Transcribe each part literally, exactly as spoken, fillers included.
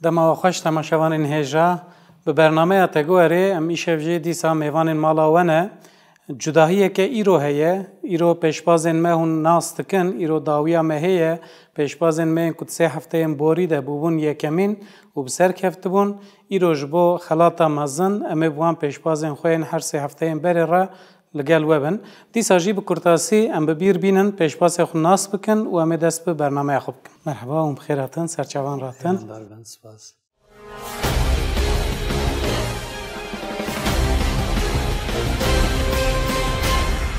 Dema we xweş temaşevanên hêja. Bi bernameya Teguerê em îşev jî dîsa mêvanên mala we ne. Cudahiyeke îro heye. Îro pêşbazên me hûn nas dikin. Îro dawiya me heye. Pêşbazên me yên ku di sê hefteyên borî de bûbûn yekemîn û bi ser keftibûn. Îro ji bo xelata mezin em ê bi wan pêşbazên xwe yên her sê hefteyên berê re li gel we bin. Dîsa jî bi kurtasî em bi bîr bînin, pêşbazê xwe nas bikin û em ê dest bi bernameya xwe bikin. Merheba û bi xêr hatin, serçavan ratin. Mijaran bin, spas.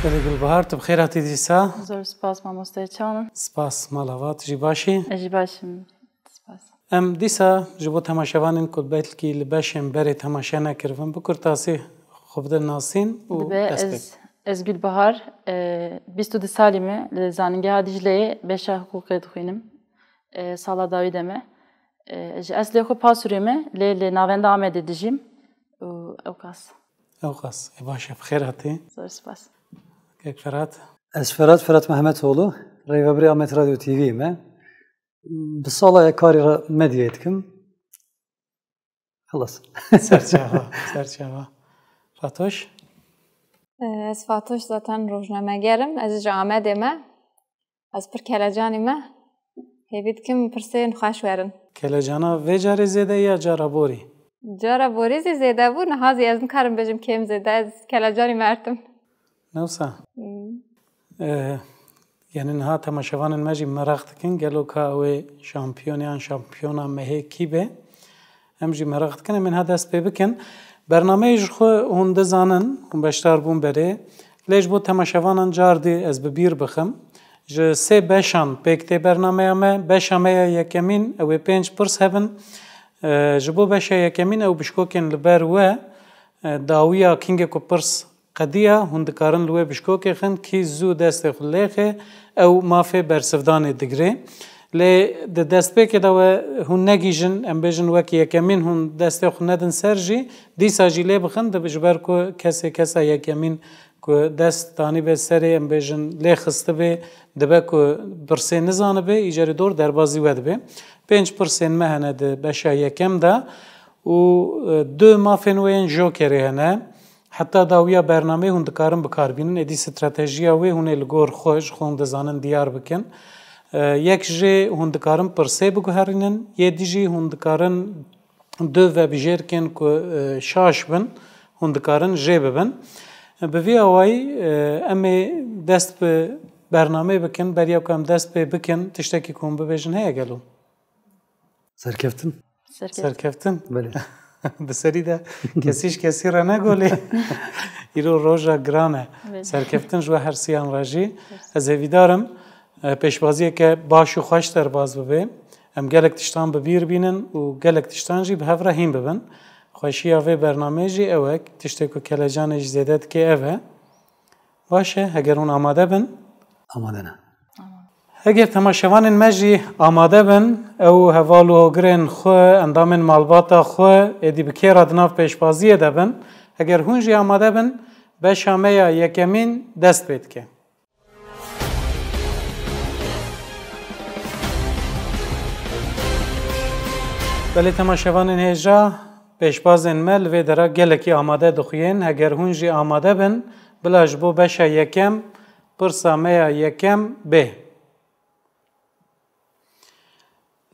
Belê Gulbahar, tu bi xêr hatî dîsa. Zor spas mamoste, çawan? Spas, mala va, tu jî baş î? Ez jî baş im. Spas. Em dîsa ji bo temaşevanên ku belkî li beşên berê temaşe nekiribin, bi kurtasî xwe bide nasîn û Dibe dest pê ez, ez Gulbahar, e, bîst û du salî me, li Zanîngeha Dîcleyê beşa hiqûqê dixwînim. E, sala dawî de me. E, ji eslê xwe Pasûrê me, lê li navenda Amedê dijîm û ewqas. Ewqas. E, baş e, bi xêr hatî. Zor spas. Kek Ferhat. Ez Ferhat, Ferhat Mehmetoğlu, rêvebirê Amed Radyo T V me. Bi sala ye karî re medyayê dikim. Xelas. Serçava, serçava. Fatoş? Ez Fatoş, zaten rojnameger im. Ez ji Amedê me. Ez pir kelecanî me. Hêvî dikim pirsên xweş werin. Kelecana vê carê zêde ya cara borî? Cara borî zî zêde bû, niha zî ez nikarim bêjim kêm zêde. Ez kelecanî merdim. Ne wisa? Hmm. E, yani niha temaşevanên me jî meraq dikin, gelo ka ew ê şampiyon yan şampiyona mehê kî be? Em jî meraq dikin, em ê niha dest pê bikin. Bernameyê ji xwe hûn dizanin, hûn beşdar bûn berê. Lê ji bo temaşevanan cardî ez bi bîr bixim. Ji sê beşan pêk tê bernameya me. Beşa me ya yekemîn, ew ê pênc pirs hebin. E, ji bo beşa yekemîn ew bişkokên li ber we, e, dawiya kingê ku pirs qediya, hûn dikarin li wê bişkokê xin, kî zû destê xwe lêxe, ew mafê bersivdanê digre. Lê di destpêkê de we hûn negihîjin, em bêjin wek yekemîn hûn destê xwe nedin ser jî, dîsa jî lê bixin, di, ji ber ku kesê kesa yekemîn ku dest danîbe serê, em bêjin lê xistibe, dibe ku pirsê nizanibe, îcarê dor derbazî we dibe. Pênc pirsên me hene di beşa yekem de û, e, du mafên wê yên jokerê hene. Heta dawiya bernameyê hûn dikarin bi kar bînin, êdî stratejiya wê hûn ê li gor xwe ji xwe hûn dizanin diyar bikin. E, yek jê hûn dikarin pirsê biguherînin, yê dî jî hûn dikarin du vebijêrkên ku, e, şaş bin, hûn dikarin jê bibin. Bi vî awayî, e, em ê dest bi bernameyê bikin, beriya ku em dest pê bikin, tiştekî ku hûn bibêjin heye gelo? Serkeftin. Serkeftin. Serkeftin. Belê. Di serî de kesî ji kesî re negolê. Îro roja giran e. Belê. Serkeftin ji we her siyan re jî. Ez hêvîdar im, e, pêşbaziyeke baş û xweş derbas bibe. Em gelek tiştan bi bîr bînin û gelek tiştan jî bi hev re hîn bibin. Xweşiya vê bernameyê jî ew e, tiştê ku kelecanê jî zêde dike ev e. Baş e, heger hûn amade bin. Amade ne. Heger temaşevanên me jî amade bin, ew heval û hogirên xwe, endamên malbata xwe êdî bi kê re di nav pêşbaziyê de bin. Heger hûn jî amade bin, beşa me ya yekemîn dest pê dike. Belê temaşevanên hêja, pêşbazên me li vê dera gelekî amade dixuyên. Heger hûn jî amade bin, bila ji bo beşa yekem, pirsa me ya yekem bê.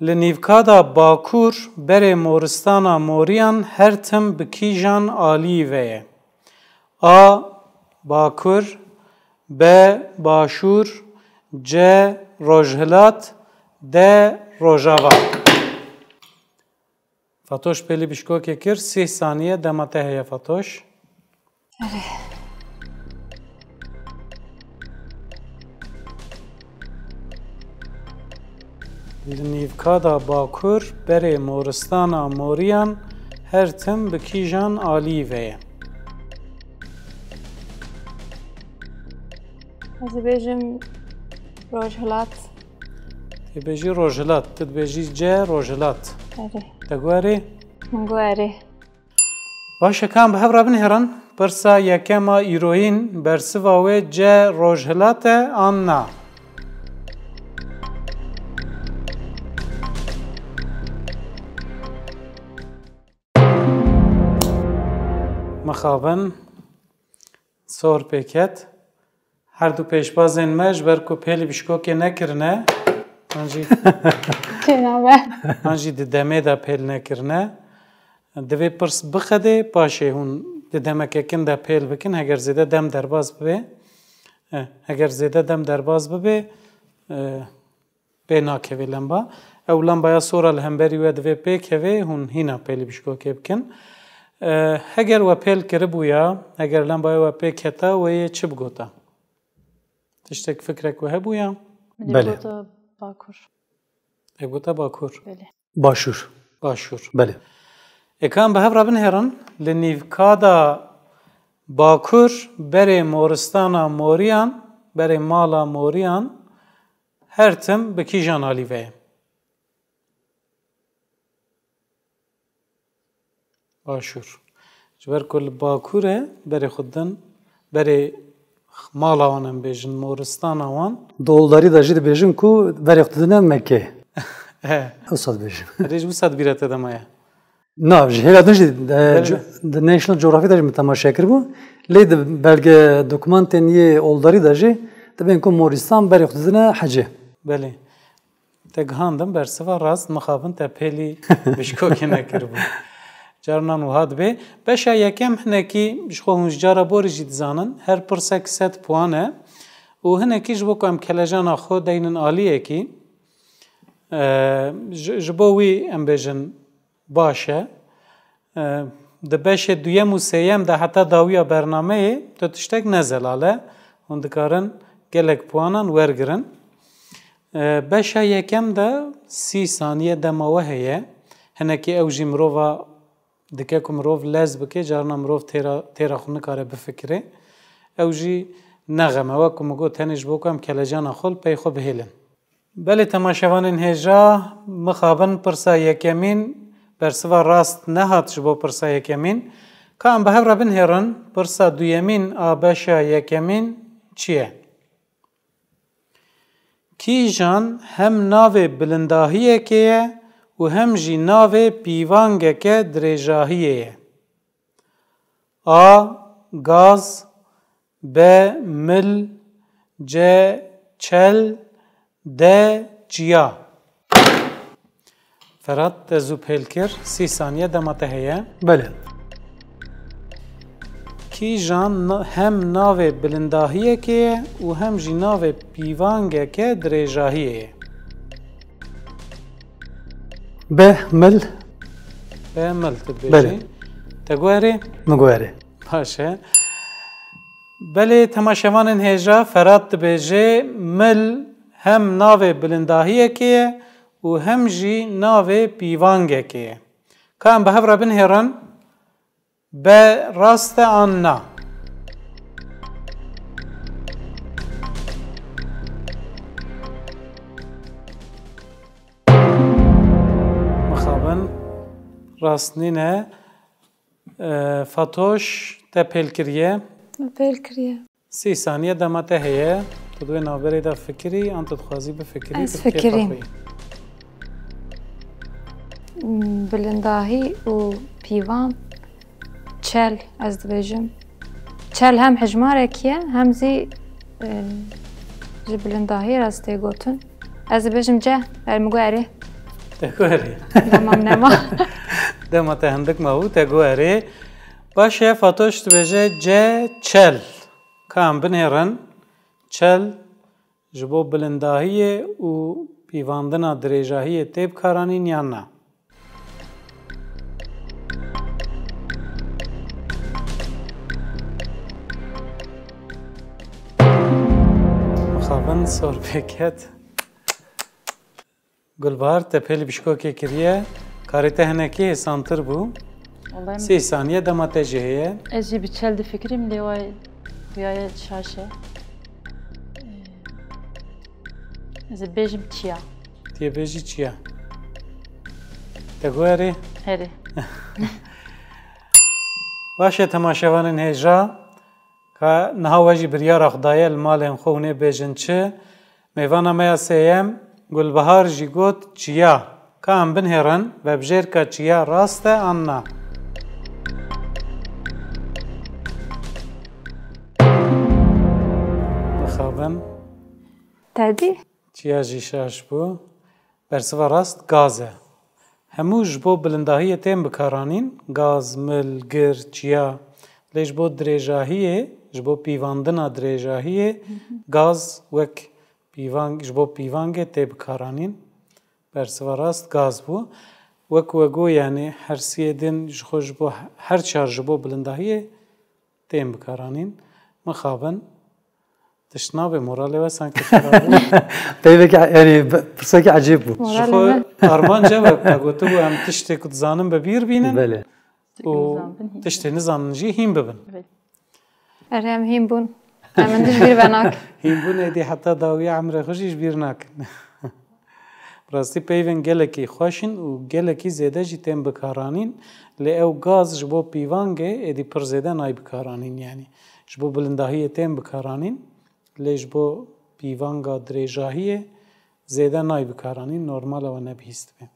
Li nîvka de Bakur berê moristana moriyan her tim bi kîjan aliyî ve ye? A. Bakur, B. Başûr, C. Rojhilat, D. Rojava. Fatoş pêlî bişkokê kir, sîh saniye dema te heye Fatoş. Li nîvka de Bakur berê moristana moriyan her tim bi kîjan aliyî ve ye? Ez dibêjim Rojhilat. Tê bêjî Rojhilat, tu dibêjî C Rojhilat. Erê. Te guherî? Min guherî. Baş e, ka em bi hev re binihêrin. Pirsa yekem a îroyîn, bersiva wê C Rojhilat e an na? Mixabin sor pê ket. Her du pêşbazên me ji ber ku pêlî bişkokê nekirine, an jî, Çênabe. An jî di demê de pêl nekirine. Divê pirs bixedê, paşê hûn di demeke kin de pêl bikin. Heger zêde dem derbas bibe, e, heger zêde dem derbas bibe, e, pê nakeve lemba. Ew lembaya sor a li hemberî we divê pê keve, hûn hîna pêlî bişkokê bikin. E, heger we pêl kiribûya, heger lembaya we pê keta, we yê çi bigota? Tiştek, fikrek we hebûya? Min ê Belê. Gota Bakur. Te gota Bakur. Belê. Başûr. Başûr. Belê. Ê ka em bi hev re binêrin, li nîvka de Bakur berê moristana Moriyan, berê mala Moriyan her tim bi kîjan alî ve ye? Başûr. Ji ber ku li Bakur e, berê xwe din, berê mala wan em bêjin, moristana wan. Di oldarî de jî dibêjin ku verê xwe didine Mekkê. He. Wisa dibêjin. Rêj wisa di bîra te de maye. Na, ji hêla din jî e, Belê. co- di National Geography de jî min temaşe kiribû. Lê di belge dokumentên yê oldarî de jî dibên ku moristan berê xwe didine hecê. Belê. Te gihandim bersiva rast, mixabin te pêlî bişkokê nekiribû. Carinan wiha dibe. Beşa yekem hinekî ji xwe hûn ji cara borî jî dizanin. Her pirsek sed puan e. Û hinekî ji bo ku em kelejana xwe deynin aliyekî, e, ji, ji bo wî em bêjin baş e. E, di beşê duyem û sêyem de heta dawiya bernameyê tu tiştek ne zelal e. Hûn dikarin gelek puanan wergirin. E, beşa yekem de sî saniye dema we heye. Hinekî ew jî mirova dike ku mirov lez bike, carna mirov têra, têra xwe nikare bifikire. Ew jî ne xem e. Wek ku min got, tenê ji bo ku em kelecana xwe li pey xwe bihêlin. Belê temaşevanên hêja, mixabin pirsa yekemîn, bersiva rast nehat ji bo pirsa yekemîn. Ka em bi hev re binhêrin, pirsa duyemîn a beşa yekemîn çi ye? Kîjan hem navê bilindahiyekê ye û hem jî navê pîvangeke dirêjahiyê ye? A. Gaz. B. Mil. C. Çel. D. Çiya. Ferhat, te zû pêl kir. Sî saniye dema te heye. Belê. Kîjan na- hem navê bilindahiyekê ye û hem jî navê pîvangeke dirêjahiyê ye? B. Mil. B. Mil tu dibêjî. Belê. Te guherê? Min guherê. Baş e. Belê, temaşevanên hêja, Ferhat dibêje, mil hem navê bilindahiyekê ye û hem jî navê pîvangekê ye. Ka em bi hev re binhêrin, B rast e an na? Mixabin rast nîne. E, Fatoş, te pêl kiriye. Pêl kiriye. Sî saniye dema te heye. Tu di wê navberê de fikirî, an tu dixwazî bifikirî? Ez Tu bi kêfa fikirîm. xwe yî. Hmm, Bilindahî û pîvan, çel, ez dibêjim. Çel hem hejmarekî ye, hem zî, e, ji bilindahiyê re tê gotin. Ez dibêjim C, ber min guherê. Te guherê. Tamam, nema. Dema te hindik ma bû, te guherê. Baş e, Fatoş dibêje C, çel. Ka em binêrin, çel ji bo bilindahiyê û pîvandina dirêjahiyê tê bikaranîn yan na? Mixabin sor pê ket. Gulbahar, te pêlî bişkokê kiriye. Karê te hinekî hêsantir bû. Wallahî Sê saniye dema te jî heye. Ez jî bi çel difikirîm, lê way duyaye şaş e. Ez ê bêjim çiya. Tê bêjî çiya. Te guherê? Herê. Baş e, temaşevanên hêja, ka niha we jî biryara xwe daye li malên xwe hûn ê bêjin çi? Mêvana me ya sêyem, Gulbihar jî got çiya. Ka em binhêrin, vebjêrka çiya rast e an na? Xabin. Tedî? Çiya jî şaş bû. Bersiva rast gaz e. Hemû ji bo bilindahiyê tên bikaranîn. Gaz, mil, gir, çiya. Lê ji bo dirêjahiyê, ji bo pîvandina dirêjahiyê, gaz wek pîvang, ji bo pîvangê tê bikaranîn. Bersiva rast gaz bû. Wek we got, yanî her siyê din ji xwe ji bo, her çar ji bo bilindahiyê tên bikaranîn. Mixabin. Tişt nabe, moralê we sanki xerab bû. Peyvekî, yanî, be-, pirsekî ecêb bû. Ji Moralê xwe me. Armanc ev e, me gotibû em tiştê ku dizanin bi bîr bînin Belê. û Nizan bin hîn. Tiştê nizanin jî hîn bibin. Belê. Erê, em hîn bûn. Em min ji bîr venakin. Hîn bûn êdî heta dawiya emrê xwe jî ji bîr nakin. Bi rastî peyvên gelekî xweş in û gelekî zêde jî tên bikaranîn, lê ew gaz ji bo pîvangê êdî pir zêde nayê bikaranîn, yanî ji bo bilindahiyê tên bikaranîn, lê ji bo pîvanga dirêjahiyê zêde nayê bikaranîn, normal e we nebihîstibe.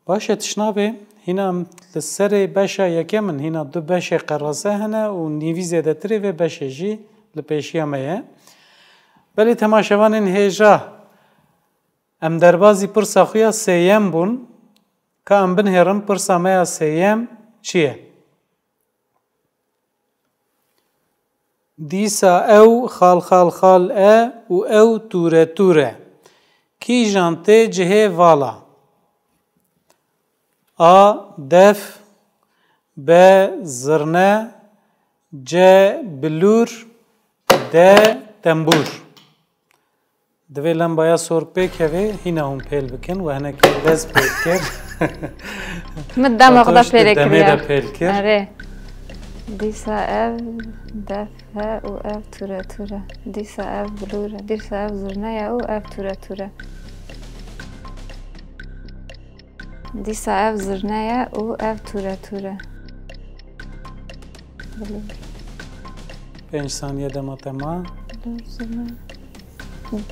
Baş e, tişt nabe, hîna em li serê beşa yekem in, hîna du beşê qerase hene û nîvî zêdetirê vê beşê jî li pêşiya me ye. Belê temaşevanên hêja, em derbazî pirsa xwe ya sêyem bûn, ka em binihêrin pirsa me ya sêyem çi ye? Dîsa ew xal xal xal e û ew tûre tûr e. Kîjan tê cihê vala? A, def, B, zirne, C, bilûr, D, tembûr. Divê lembaya sor pêkeve, hîna hûn pêl bikin, we hinekî dest pêl kir. Min dema xwe de Fatoş di pêlê demê kiriye. de pêl kir. Erê. Dîsa ev def e û ev tûre tûre. Dîsa ev bilûr e. Dîsa ev zirne ye û ev tûre tûre. Dîsa ev zirne ye û ev tûre tûre. Bilûr. Pênc saniye dema te ma. Bilûr, zirne.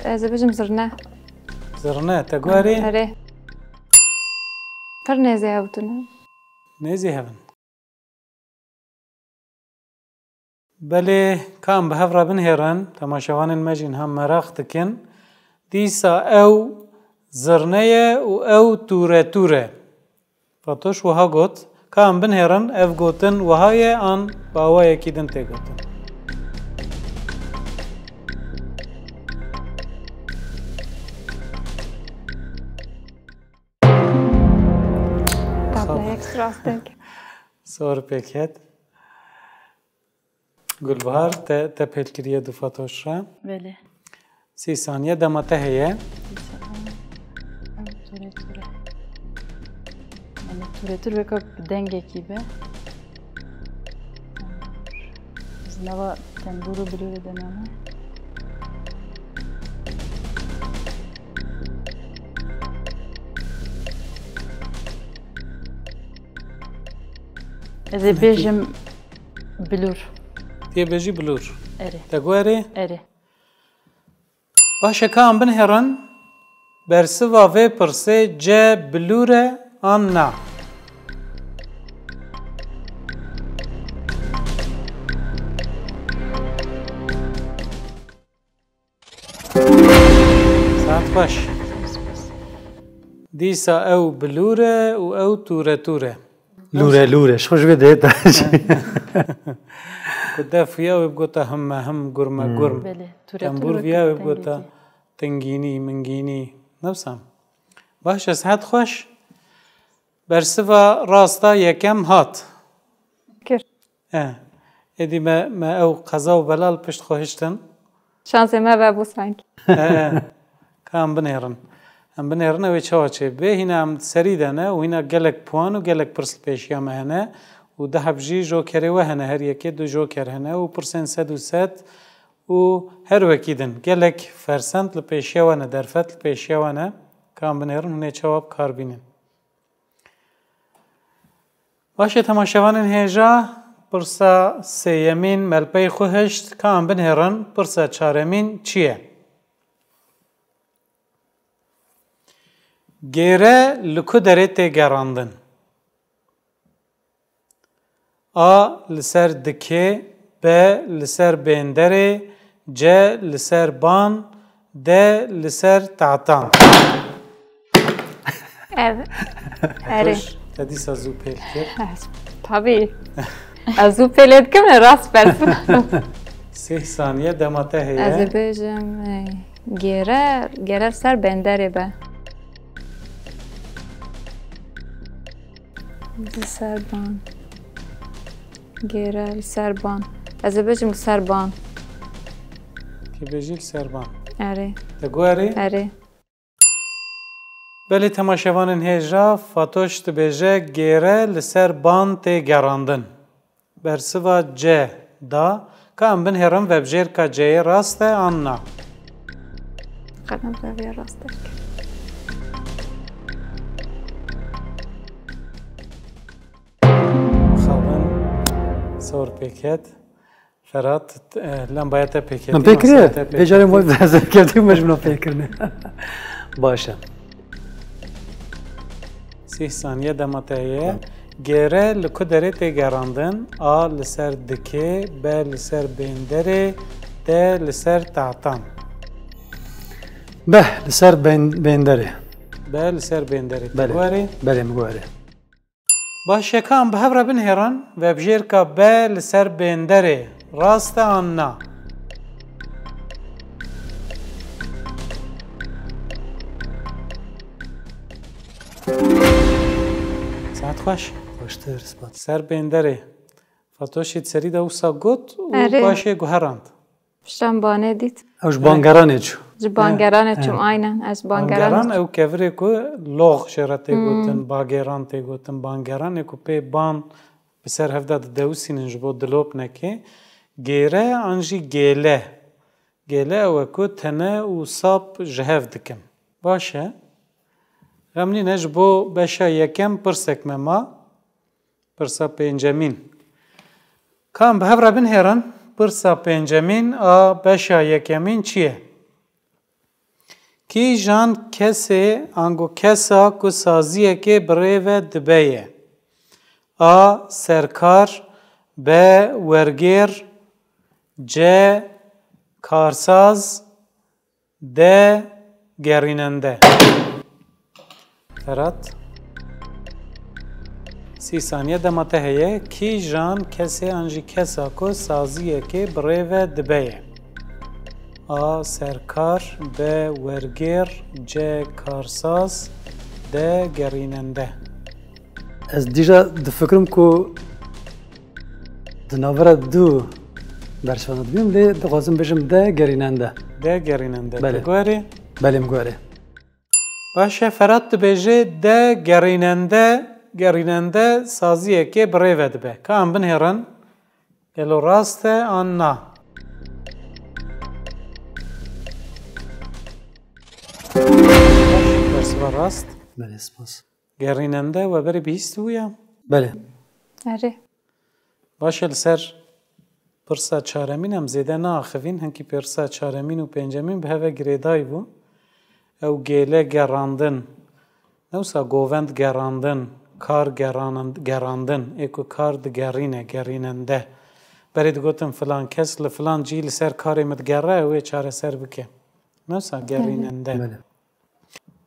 Ez ê bijim zirne. Zirne, te guherî? Erê. Pir nêzî hev tune. Nêzî hev in. Belê, ka em bi hev re binihêrin, temaşevanên me jî niha meraq dikin. Dîsa ew zirne ye û ew tûre tûr e. Fatoş wiha got, ka em binihêrin, ev gotin wiha ye an bi awayekî din tê gotin? Tabloyek strastek. Sor pêket. Gulbihar, te, te pêl kiriye du Fatoş re. Belê. Sî saniye dema te heye. Ev tûre tûre. Yani tûre tûr weka bi dengekî be. Ez nava tembûr û bilûrê de name. Ez ê bêjim bilûr. Tê bêjî bilûr. Erê. Te guherî? Erê. Baş e, ka em binihêrin, bersiva vê pirsê C bilûr e an na? Saet xweş. Dîsa ew bilûr e û ew tûre tûr e. Lûre, lûre. Ji xwe ji vê dihêta jî. Ku def ya wê bigota him me him, gur me gur. Belê, tûre tûr Tembûr weke viya wê bigota tengî. Tingînî, mingînî. Ne wisa? Baş e, sihet xweş. Bersiva rasta yekem hat. Kir. E, êdî me, me ew qeza û bela li pişt xwe hiştin. Şansê me vebû sanki. E, e. Ka em binêrin. Em binêrin ew ê çawa çêbibe. Hîna em serî de ne û hîna gelek puan û gelek pirs li pêşiya me hene. Û du heb jî jokerê we hene. Her yekê du joker hene û pirsên sed û sed û her wekî din. Gelek fersend li pêşiya we ne, derfet li pêşiya we ne. Ka em binêrin hûn ê çawa bi kar bînin. Baş e, temaşevanên hêja, pirsa sêyemîn me li pey xwe hişt, ka em binihêrin, pirsa çaremîn çi ye? Gêre li ku derê tê gerandin? A li ser dikê, B li ser bênderê, C li ser ban, D li ser tahtan. Ev. Erê. Te dîsa zû pêl kir. Tabî. Ez zû pêlê dikim, ne rast bersim. Sih saniye dema te heye. Ez ê bêjim, e, gêre, gêre li ser benderê be. Li ser ban. Gêre li ser ban. Ez ê bêjim li ser ban. Tê bêjî li ser ban. Erê. Te got erê? Erê. Belê temaşevanên hêja, Fatoş dibêje gêre li ser ban tê gerandin. Bersiva C da, ka em binhêrin vebjêrka C'yê rast e an na? Qedem vê rast e. Xabin sor pêket. Ferhat, e, lembaya te pêket. Min pê kiriye. Vê carê mol zehzehkerdî me ji min pê kirine. Baş e. Sih saniye dema te heye. Gêre li ku derê tê gerandin? A li ser dikê, B li ser bênderê, D li ser tahtan. Be, li ser bên- bênderê. B li ser bênderê. Belê. Guherê? Belê, min guherê. Baş e, ka em bi hev re binhêrin, vebjêrka B li ser bênderê rast e an na? Saet xweş. Xweştir, spas. Ser bênderê. Fatoşî di serî de wisa got û Erê. paşê guherand. Piştan banê dît. Ew ji bangeranê çû. Ji bangeranê çûm, aynen. Ez bangeran. Bangeran ew kevirê ku lox jê re tê gotin, bagêran tê gotin, bangeranê ku pê ban bi ser hev de didewisînin ji bo dilopnekê, gêre an jî gêle. Gêle ew e ku tene û sap ji hev dikin. Baş e. Xem nîne, ji bo beşa yekem pirsek me ma. Pirsa pêncemîn. Ka em bi hev re binhêrin, pirsa pêncemîn a beşa yekemîn çi ye? Kîjan kesê ango kesa ku saziyekê bi rê ve dibe ye? A. Serkar. B. Wergêr. C. Karsaz. D. Gerînende. Ferhat. Sî saniye dema te heye. Kîjan kesê an jî kesa ku saziyekê bi rê ve dibe ye? A. Serkar. B. Wergêr. C. Karsaz. D. Gerînende. Ez dîja difikirim ku di navbera du bersivan de dibînim, lê dixwazim bêjim D. Gerînende. D. Gerînende. Belê. Tu guherî? Belê, min guherê. Baş e, Ferhat dibêje D. Gerînende, gerînende saziyekê bi rê ve dibe. Ka em binhêrin, gelo rast e an na? Bersiva rast. Belê, spas. Gerînende we berê bihîstibûya? Belê. Erê. Baş e, li ser pirsa çaremîn em zêde naaxivîn, hinkî pirsa çaremîn û pêncemîn bi hev ve girêdayî bû. Ew gêle gerandin, ne wisa govend gerandin, kar geran- gerandin, ê ku kar digerîne, gerînende. Berê digotin filan kes li filan cî li ser karê min digere, ew ê çareser bike. Ne wisa gerînende. Belê.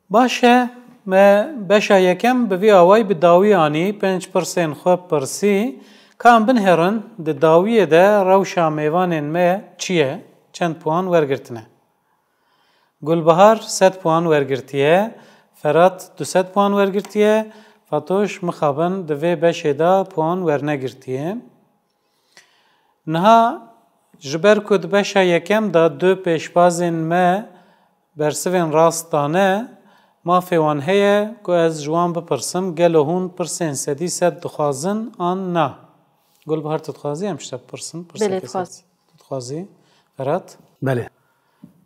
Baş e, me beşa yekem bi vî awayî bi dawî anî, pênc pirsên xwe pirsî. Ka em binhêrin, di dawiyê de rewşa mêvanên me çi ye? Çend puan wergirtine? Gulbihar sed puan wergirtiye, Ferhat du sed puan wergirtiye, Fatoş mixabin di vê beşê de puan wernegirtiye. Niha ji ber ku di beşa yekem de du pêşbazên me bersivên rast dane, mafê wan heye ku ez ji wan bipirsim, gelo hûn pirsên sedî sed dixwazin an na? Gulbihar, tu dixwazî em ji te bipirsin? Pirseke Belê, dixwaz. Tu dixwazî? Ferhat? Belê.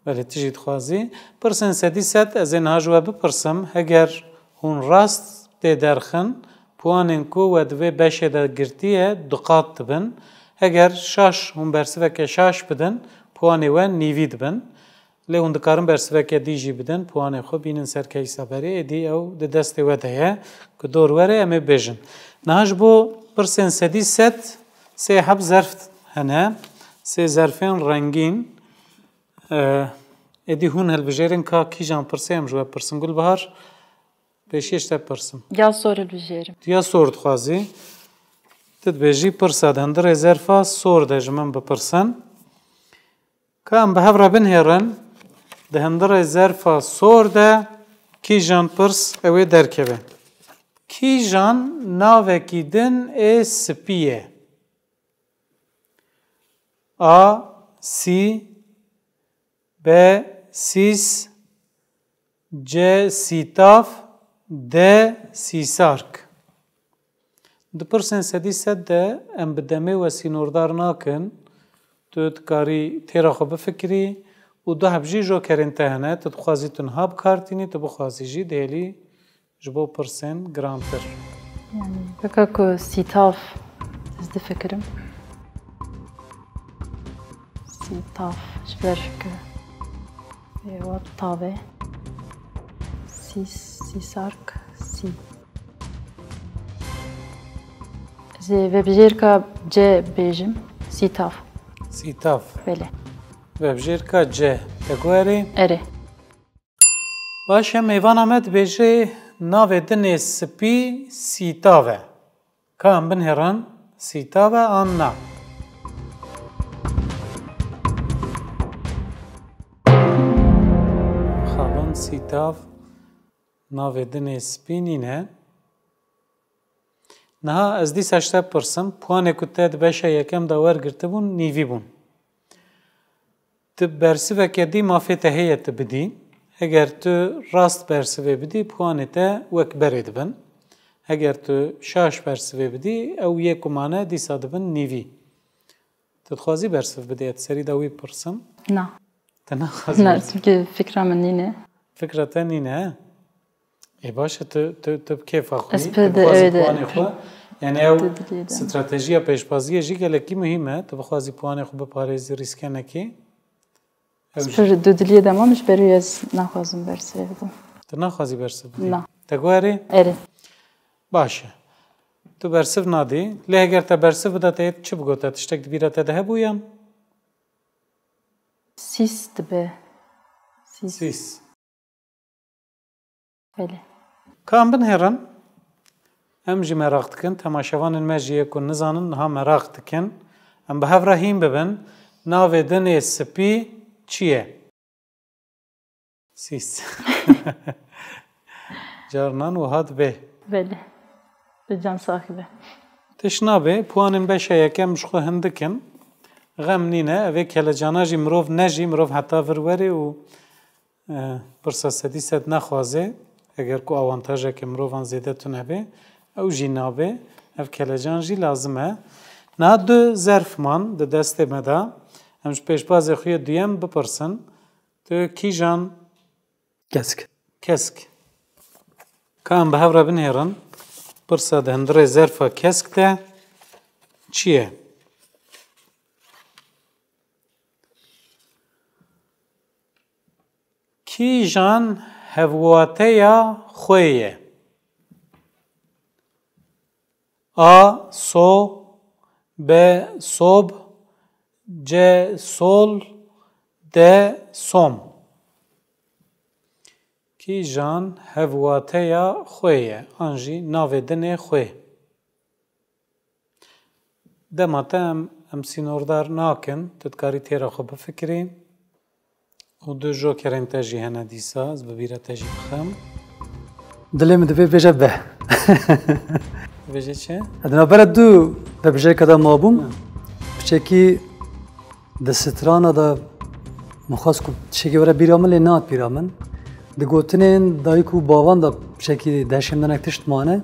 Belê, tu jî dixwazî. Pirsên sedî sed ez ê niha ji we bipirsim. Heger hûn rast tê derxin, puanên ku we di vê beşê de girtiye du qat dibin. Heger şaş, hûn bersiveke şaş bidin, puanê we nîvî dibin. Lê hûn dikarin bersiveke dî jî bidin, puanê xwe bînin ser keysa berê, êdî ew di destê we de ye. Ku dor were em ê bêjin. Niha ji bo pirsên sedî sed sê heb zerf hene, sê zerfên rengîn. Êdî hûn hilbijêrin ka kîjan pirsê em ji we pirsin Gulbihar? Pêşiyê ji te pirsim. Ya sor hilbijêrim. Tu ya sor dixwazî. Tu dibêjî pirsa di hundirê zerfa sor de ji min bipirsin. Ka em bi hev re binhêrin, di hundirê zerfa sor de kîjan pirs ew ê derkeve? Kîjan navekî din ê spî ye? A, sî, B, sîs, C, sîtav, D, sîsark. Di pirsên sedî sed de em bi demê we sînordar nakin. Tu dikarî têra xwe bifikirî û du heb jî jokerên te hene. Tu dixwazî tu niha bi kar tînî, tu bixwazî jî dihêlî ji bo pirsên girantir. Yani, weke ku sîtav ez difikirim. Sîtav ji ber ku ê wat tav e. Sîs, sîsark, sî. Ez ê vebijêrka C bêjim. Sîtav. Sîtav. Belê. Vebijêrka C. Te ku erê? Erê. Baş e, mêvana me dibêje navê dinê spî sîtav e. Ka em binhêrin sîtav e an na? Xaban sîtav navê dinê spî nîne. Niha ez dîsa ji te pirsim, puanê ku te di beşa yekem de wergirtibûn, nîvî bûn. Tu bersiveke dî mafê te heye tu bidî. Eger tu rast bersivê bidî, puanê te wek berê dibin. Eger tu şaş bersivê bidî, ew yê ku mane dîsa dibin nîvî. Tu dixwazî bersiv bidî, ez serî de wî pirsim. Na. Tu naxwazî Na, bersivî. Çünkü fikra min nîne. Fikra te nîne, he? Ê baş e, tu, tu, tu bi kêfa xwe yî, tu dixwazî puanê xwe. Yani ew stratejiya pêşbaziyê jî gelekî muhîm e. Tu bixwazî puanê xwe biparêzî, rîske nekî. Ez pir dudiliyê de mam, ji ber wî ez naxwazim bersivê bidim. Tu naxwazî bersiv bidî? Na. Te guherî? Erê. Baş e. Tu bersiv nadî. Lê heger te bersiv bida, te yê çi bigote? Tiştek di bîra te de hebû yan? Sîs dibe. Sîs. Sîs. Belê. Ka em binhêrin, em jî meraq dikin, temaşevanên me jî yê ku nizanin niha meraq dikin. Em bi hev re hîn bibin, navê dinê spî çi ye? Sîs. Carnan wiha dibe. Belê. Bi can saxî be. Tişt nabe, puanên beşa yekem ji xwe hindik in. Xem nîne, evê kelecana jî mirov nejî, mirov heta vir were û, e, pirsa sedî sed nexwaze. Eger ku awantajeke mirovan zêde tune be, ew jî nabe. Ev kelecan jî lazim e. Niha du zerf man di destê me de. Em ji pêşbazê xwe yê duyem bipirsin. Tu kîjan Kesk. Kesk. Ka em bi hev re binêrin, pirsa di hundirê zerfa kesk de çi ye? Kîjan hevwateya xwe ye? A, so, B, sob, C, sol, D, som. Kîjan hevwateya xwe ye, an jî navê dinê xwe? Dema te em, em sînordar nakin, tu dikarî têra xwe bifikirî. Û du jokerên te jî hene dîsa, ez bi bîra te jî bixim. Dilê min divê bêje be. Bêje çi? Di navbera du vebijêreka de mabûm. Hı. Piçekî di strana de min xwest ku tiştekî were bîra min, lê nehat bîra min. Di gotinên dayik û bavan de piçekî deşêm de nek tişt mane.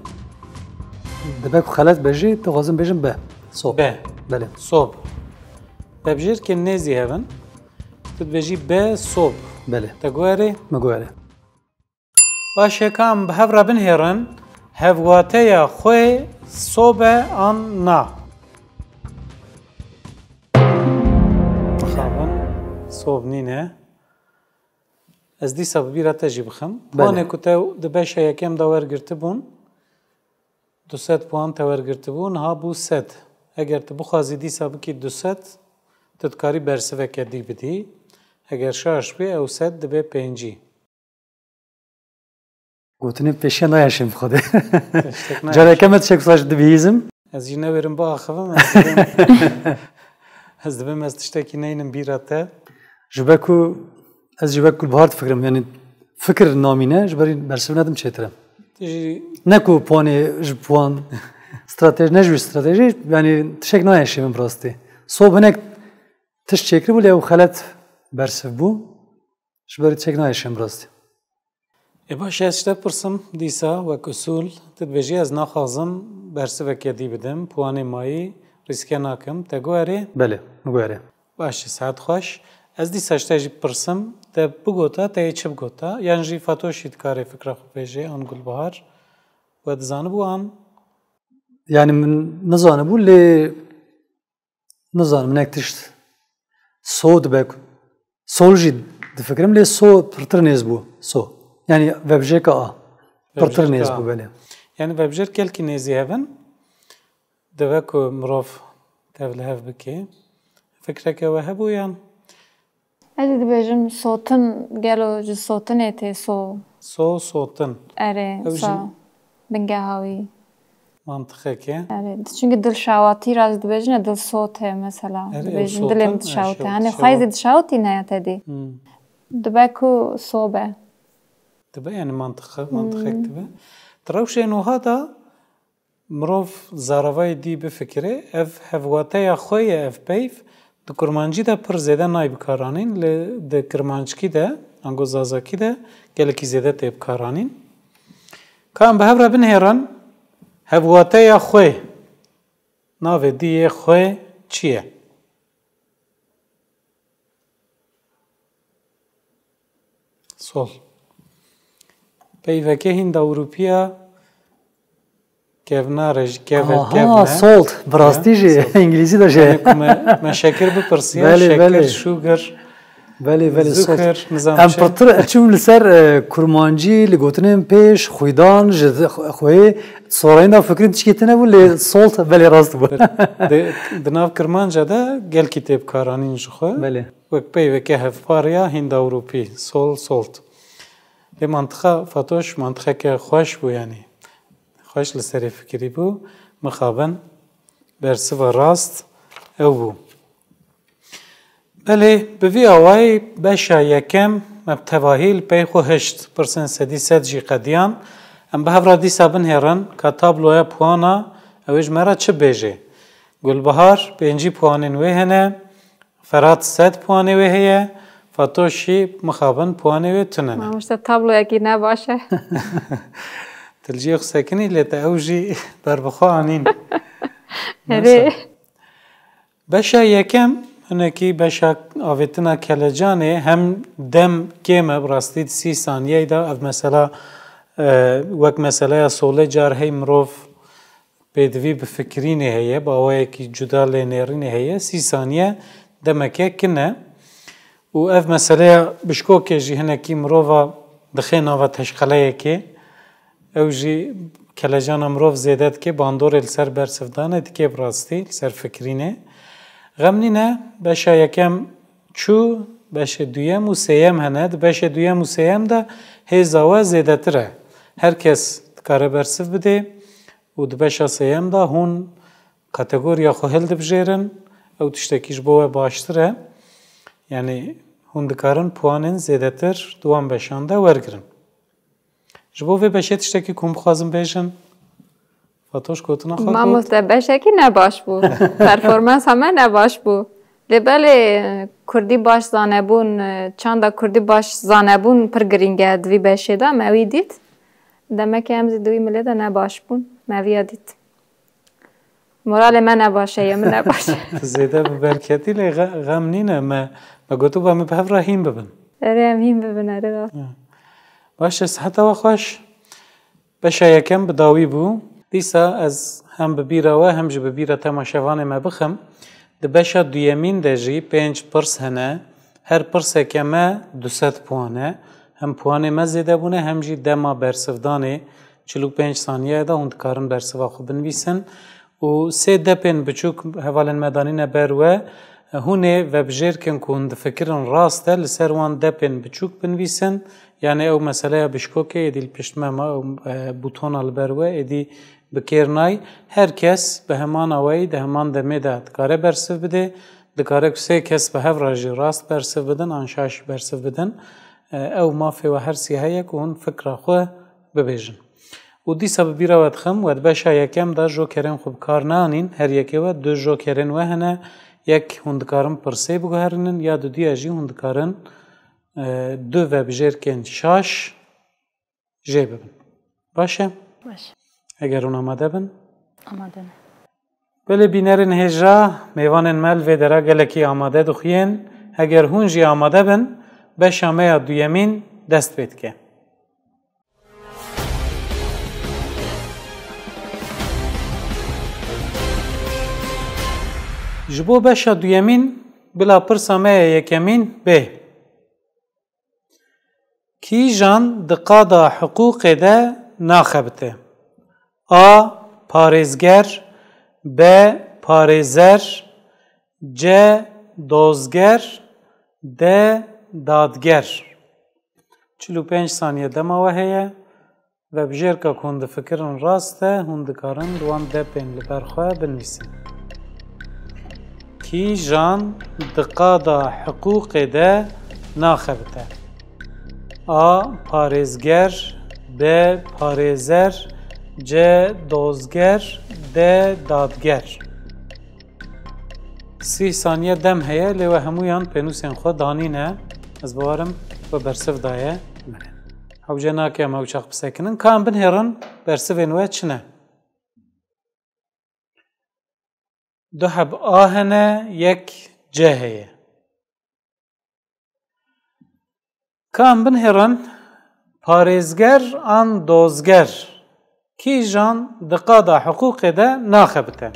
Dibe ku xelet be jî, dixwazim bêjim be. Sob. Be. Belê. Sob. Vebijêrkên nêzî hev in. Tu dibêjî be sob. Belê. Te guherê? Me guherê. Baş e, ka em bi hev re binhêrin, hevwateya xwe sob e an na? Mixabin sob nîne. Ez dîsa bi bîra te jî bixim. Belê. Puanê ku te di beşa yekem de wergirtibûn, du sed puan te wergirtibû, niha bû sed. Eger tu bixwazî dîsa bikî du sed, tu dikarî bersiveke dî bidî. Eger şaş bê, ew sed dibe pêncî. Gotinê pêşiya nayê şêm bi Xwedê. Tiştek nayê. Careke me tiştek wisa ji dibihîzim. Ez jî newêrim biaxivim, ez dibêm, ez dibêm ez tiştekî neynim bîra te. Ji ber ku ez ji ber Gulbihar difikirim, yanî fikir namîne, ji ber bersiv nedim çêtir e. Tu jî Ne ku puanê ji puan stratej, ne ji wî stratejî, yanî tiştek nayê şêm bi rastî. Sob hinek tişt çêkiribû lê ew xelet bersiv bû. Ji ber tiştek nayê şêm bi rastî. Ê baş e, ez ji te pirsim dîsa wek usûl, tu dibêjî ez naxwazim bersiveke dî bidim, puanê mayî rîske nakim. Te got erê? Belê, min got erê. Baş e, saet xweş. Ez dîsa ji te jî pirsim, te bigota, te yê çi bigota? Yan jî Fatoşî dikare fikra xwe bêje, an Gulbihar? We dizanibû an? Yanî min nizanibû lê nizanim hinek tişt so dibe ku. Sol jî difikirim lê so pirtir nêz bû. So. Yanî vebjêrka a. Pirtir Vebjêrka nêz a. Bû belê. Yanî vebjêr gelkî nêzî hev in. Dibe ku mirov tev li hev bike. Fikreke we hebû yan? Ez ê dibêjim sotin, gelo ji sotinê tê so? So, sotin. Erê, Ew jî- sa. Bingeha wî. Mantiqeke. Erê. Çunke dilşawatî ra jî dibêjine dilsot e mesela. Erê, ew Dibêjin sotin, dilê e, min dişawite. şew-, Hani şew- xwayê zî dişawitî ne ya tedî. Hmm. Dibe ku sobe. Dibe, yanî mantiqe, mantiqek dibe. Di rewşê nuha de mirov zaravayê dî bifikire, ev hevwateya xwe ye, ev peyv di kurmancî de pir zêde nayê bikaranîn, li di kirmanckî de, ango zazakî de gelekî zêde tê bikaranîn. Ka em bi hev re binihêrin, hevwateya xwe, navê dî yê xwe çi ye? Sol. Peyveke Hînda Ewropiya kevnare ji keve Aha, kevne. Salt. Bi rastî Ya, jî Salt. îngilîzî de jî. Yani ku me, me şekir bipirsiya, Belê, şekir, belê. sugar, Belê, belê, Salt. zuhir, nizam Em çi? pirtir çûm li ser e, kurmancî, li gotinên pêş, xwîdan, ji xweyê, sorayên da fikirin tişkî tune bû, lê Salt belê rast bû. Di, di nav kirmanca de gelkî tê bikaranîn ji xwe. Belê. Wek peyveke hevpar ya Hînda Ewropî, Sol, Salt. Lê mantiqa Fatoş mantiqeke xweş bû, yanî xweş li serê fikirî bû. Mixabin bersiva rast ew bû. Belê, bi vî awayî beşa yekem me bi tevahî li pey xwe hişt. Pirsên sedî sed jî qediyan. Em bi hev re dîsa binhêrin ka tabloya puana ew ê ji me re çi bêje. Gulbihar pêncî puanên wê hene. Ferat sed puanê wê heye, Fatoş jî mixabin puanê wê tune ne. Mamoste tabloyekî ne baş e. Tu li cihê xwe sekinî, lê te ew jî ber bi xwe anîn. Erê. Beşa yekem, hinekî beşa avêtina kelecanê, hem dem kêm e, bi rastî di sî saniyeyê de ev mesela, e, wek meseleya solê car hey mirov pêdivî bi fikirînê heye, bi awayekî cuda lênêrînê heye, sî saniye demeke kin e. Û ev meseleya bişkokê jî hinekî mirova dixê nava teşqeleyekê. Ew jî kelejana mirov zêde dike, bandorê li ser bersivdanê dike bi rastî, li ser fikirînê. Xem nîne, beşa yekem çû, beşê duyem û sêyem hene. Di beşê duyem û sêyem de hêza we zêdetir e. Her kes dikare bersiv bidê û di beşa sêyem de hûn kategoriya xwe hildibijêrin, ew tiştekî ji bo we baştir e. Yanî hûn dikarin puanên zêdetir di wan beşan de wergirin. Ji bo vê beşê tiştekî ku hûn bixwazin bêjin, Fatoş gotina xwe got. Mamoste beşekî ne baş bû. Performansa me ne baş bû. Lê belê kurdî baş zanebûn, çanda kurdî baş zanebûn pir girîng e di vî beşê de, me wî dît. Demekê em zî di wî milê de ne baş bûn. Me viya dît. Moralê me ne baş e, yê min ne baş e. Tu zêde bi berketî lê xe-, xem nîne. Me, me gotibû em ê bi hev re hîn bibin. Erê em hîn bibin, erê rast. Baş e, siheta we xweş. Beşa yekem bi dawî bû. Dîsa ez hem bi bîra we hem jî bi bîra temaşevanê me bixim. Di beşa duyemîn de jî pênc pirs hene. Her pirseke me du sed puan e. Hem puanê me zêde bûne hem jî dema bersivdanê çil û pênc saniye de hûn dikarin bersiva xwe binivîsin. Û sê depên biçûk hevalên me danîne ber we. Hûn ê vebijêr kin ku hûn difikirin rast e, li ser wan depên biçûk binivîsin. Yanî ew meseleya bişkokê êdî li pişt me ma, ew, e, bûtona li ber we êdî bi kêr nayî. Her kes bi heman awayî di heman demê de dikare bersiv bidê. Dikare ku sê kes bi hev re jî rast bersiv bidin, an şaş bersiv bidin. E, ew mafê we her sî heye ku hûn fikra xwe bibêjin. Û dîsa bi bîra we dixim, we di beşa yekem de jokerên xwe bi kar neanîn, her yekê we du jokerên we hene, yek hûn dikarin pirsê biguherînin, ya dudiya jî hûn dikarin, e, du vebijêrkên şaş jê bibin. Baş e? Baş. Eger hûn amade bin? Amade ne. Belê bînerên hêja, mêvanên me li vê dera gelekî amade dixuyên. Heger hûn jî amade bin, beşa me ya duyemîn dest pê dike. Ji bo beşa duyemîn, bila pirsa me ya yekemîn bê. Kîjan di qada hiqûqê de naxebite? A. Parêzger. B. Parêzer. C. Dozger. D. Dadger. Çil û pênc saniye dema we heye. Vebijêrka ku hûn difikirin rast e, hûn dikarin di wan depên li ber xwe binivîsin. Kîjan di qada hiqûqê de naxebite? A. Parêzger. B. Parêzer. C. Dozger. D. Dadger. Sî saniye dem heye, lê we hemûyan pênûsên xwe danîne. Ez bawerim we bersiv daye. Hewce nake em ew çax bisekinin. Ka em binhêrin, bersivên we çi ne? Du heb A hene, yek C heye. Ka em binhêrin, parêzger an dozger kîjan di qada hiqûqê de naxebite?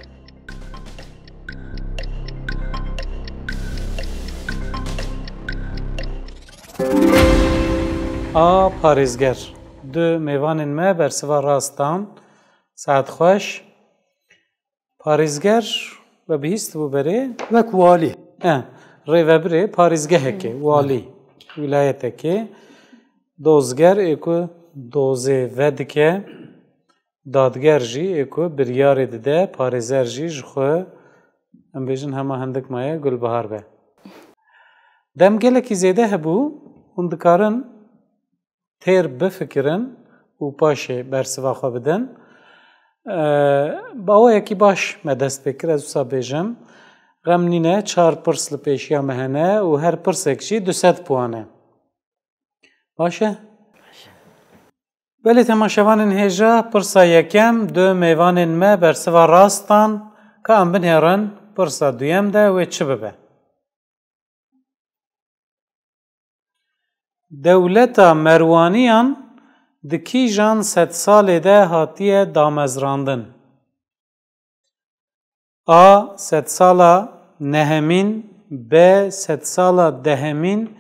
A. Parêzger. Du mêvanên me bersiva rast dan. Saet xweş. Parêzger we bihîstibû berê? Wek walî. E, rêvebirê parêzgehekê, Hı. walî, wîlayetekê. Dozger ê ku dozê vedike, dadger jî ê ku biryarê dide, parêzer jî ji xwe, em bêjin hema hindik maye Gulbihar be. Dem gelekî zêde hebû, hûn dikarin têr bifikirin û paşê bersiva xwe bidin. Eee, bi awayekî baş me dest pê kir, ez wisa bêjim. Xem nîne, çar pirs li pêşiya me hene û her pirsek jî du sed puan e. Baş e? Belê temaşevanên hêja, pirsa yekem, du mêvanên me bersiva rast dan, ka em binêrin, pirsa duyem de wê çi bibe? Dewleta Merwaniyan di kîjan sedsalê de hatiye damezrandin? A. Sedsala nehemîn, B. Sedsala dehemîn,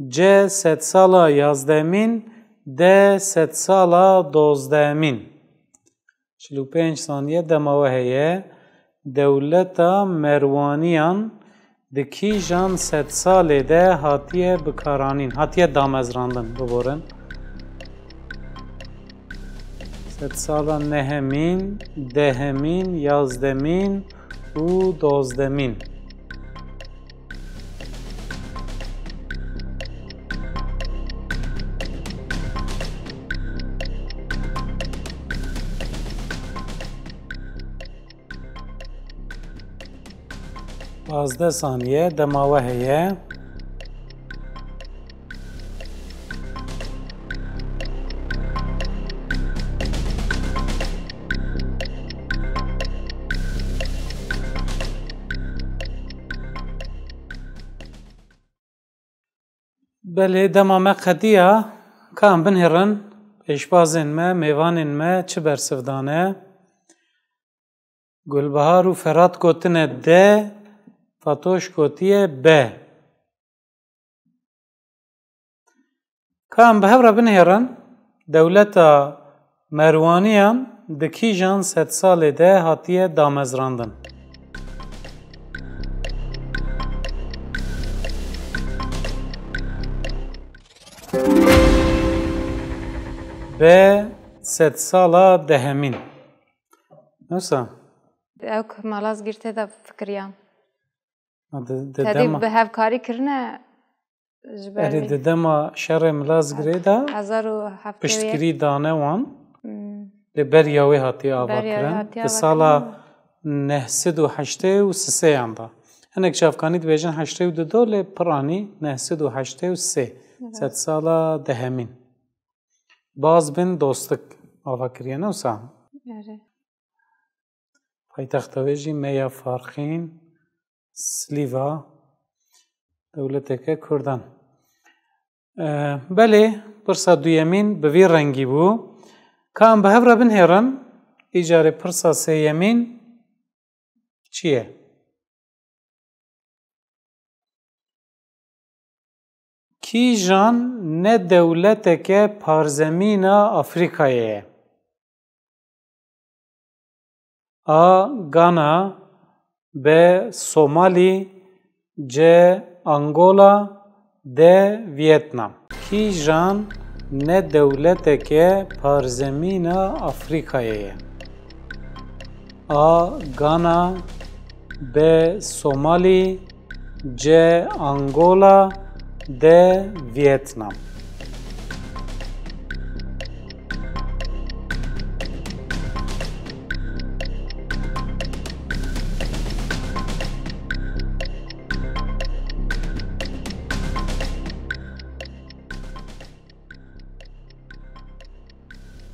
C. Sedsala yazdemîn, D. Sedsala dozdehemîn. Çil û pênc saniye dema we heye. Dewleta Merwaniyan di kîjan sedsalê de hatiye bikaranîn, hatiye damezrandin, biborin? Sedsala nehemîn, dehemîn, yazdemîn û dozdemîn. Pazdeh saniye dema we heye. Belê, dema me qediya, ka em binhêrin, pêşbazên me, mêvanên me çi bersiv dane? Gulbihar û Ferhat gotine D, Fatoş gotiye B. Ka em bi hev re binihêrin, dewleta Merwaniyan di kîjan sedsalê de hatiye damezrandin? B sedsala dehemîn. Wisa? Ew ku Malazgirt tê de fikiriyan. Ha, di, di Tedî dema bi hevkarî kirine ji ber Erê, wî. Di dema şerê Milazgirê de hezar û heft sed û yek. Piştgirî dane wan. Hmm. Lê beriya wê hatiye avakirin. Beriya wê hatiye avakirin. Di sala neh sed û heştê û sisêyan de. Hinek çavkanî dibêjin heştê û du do, lê piranî neh sed û heştê û sê. Evet. Sedsala dehemîn. Baz bin dostik ava kiriye, ne wisa? Erê. Paytexta wê jî Meya Farqîn, Slîva, dewleteke Kurdan. E, belê, pirsa duyemîn bi vî rengî bû. Ka em bi hev re binhêrin, îcarê pirsa sêyemîn çi ye? Kîjan ne dewleteke parzemîna Afrîkayê ye? A. Gana, B. Somalî, C. Angola, D. Vietnam. Kîjan ne dewleteke parzemîna Afrîkayê ye? A. Gana, B. Somalî, C. Angola, D. Vietnam.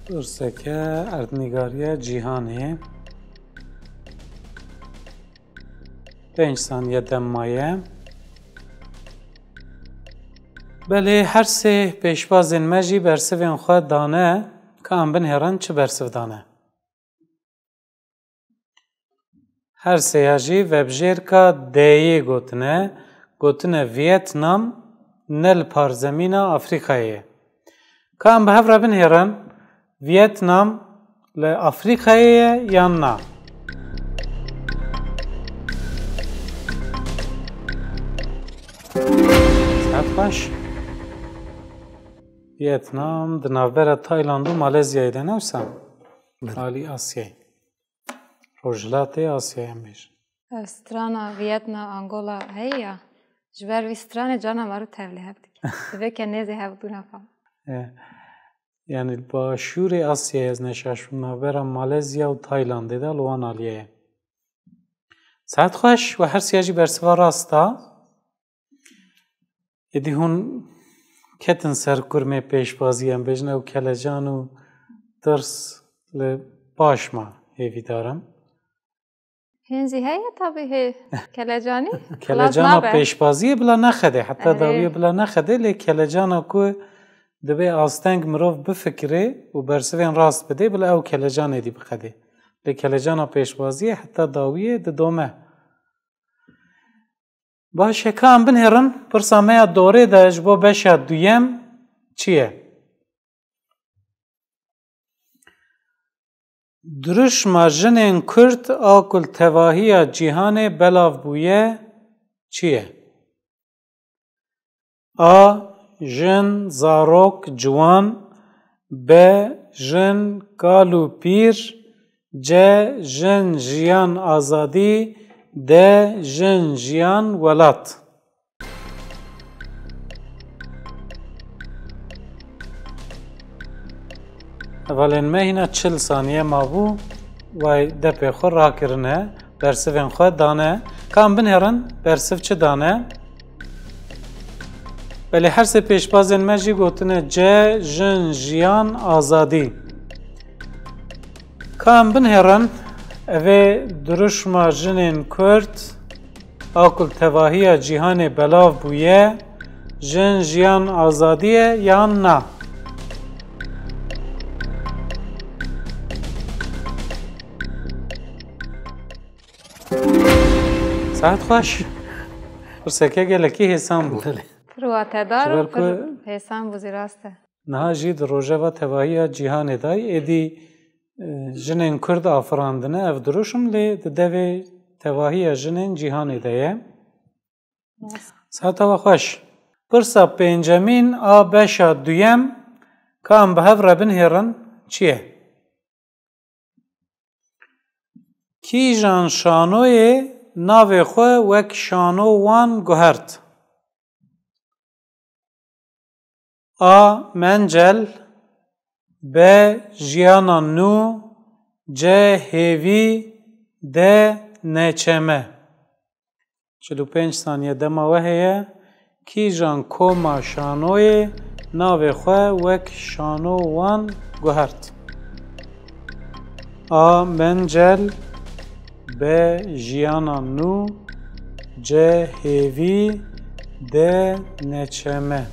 Pirseke erdnîgariya cîhanê. Pênc saniye dem maye. Belê, her sê pêşbazên me jî bersivên xwe dane, ka em binhêrin çi bersiv dane. Her sêya jî vebjêrka D'yê gotine, gotine Vietnam ne li parzemîna Afrîkayê ye. Ka em bi hev re binhêrin, Vietnam li Afrîkayê ye yan na? Saet xweş. Vietnam di navbera Tayland û Malezyayê de, ne wisa? Belê. Alî Asyayê. Rojhilatê Asyayê em bêjin. Ev strana Vietna Angola heye ya. Ji ber vî stranê cana me rû tevlî hev dike. Divê ke nêzî hev bûna fam. E, yani başûrê Asyayê ez neşaşbûm, navbera Malezya û Taylandê de li wan aliyê ye. Saet xweş we her siya jî bersiva rast da. Êdî hûn ketin ser kurmê pêşbazî, em bêjin ew kelecan û tirs li baş ma hêvîdar im. Hîn zî heye tabî hê kelecanî. Kelecana pêşbaziyê bila nexedê, heta dawiyê bila nexedê, lê kelecana ku dibê asteng mirov bifikirê û bersivên rast bidê, bila ew kelecan êdî biqedê. Lê kelecana pêşbaziyê heta dawiyê didome. Baş e, ka em binêrin, pirsa me ya dorê de ji bo beşa duyem çi ye? Dirûşma jinên Kurd a ku li tevahiya cîhanê belav bûye çi ye? A. Jin, zarok, ciwan. B. Jin, kal û pîr. C. Jin, jiyan, azadî. D. Jin, jiyan, welat. Hevalên me hîna çil saniye mabû, way depê xwe rakirine, bersivên xwe dane. Ka em binêrin, bersiv çi dane? Belê her sê pêşbazên me jî gotine C, jin, jiyan, azadî. Ka em binêrin, evê dirûşma jinên Kurd a ku li tevahiya cîhanê belav bûye, jin, jiyan, azadî ye yan na? Saet xweş. Pirseke gelekî hêsan bû. Belê. Pir watedar û pir hêsan bû zî, rast e. Niha jî di rojeva tevahiya cîhanê de êdî, e, jinên Kurd afirandine ev dirûşm, lê di devê tevahiya jinên cîhanê de ye. Saeta we xweş. Pirsa pêncemîn a beşa duyem, Ka em bi hev re binihêrin çi ye? Kîjan şanoyê navê xwe wek Şano Wan guhert? A. Mencel. B. Jiyana nû. C. Hêvî. D. Neçeme. Çil û pênc saniye dema we heye. Kîjan koma şanoyê navê xwe wek Şano Wan guhert? A. Mencel. B. Jiyana nû. C. Hêvî. D. Neçeme.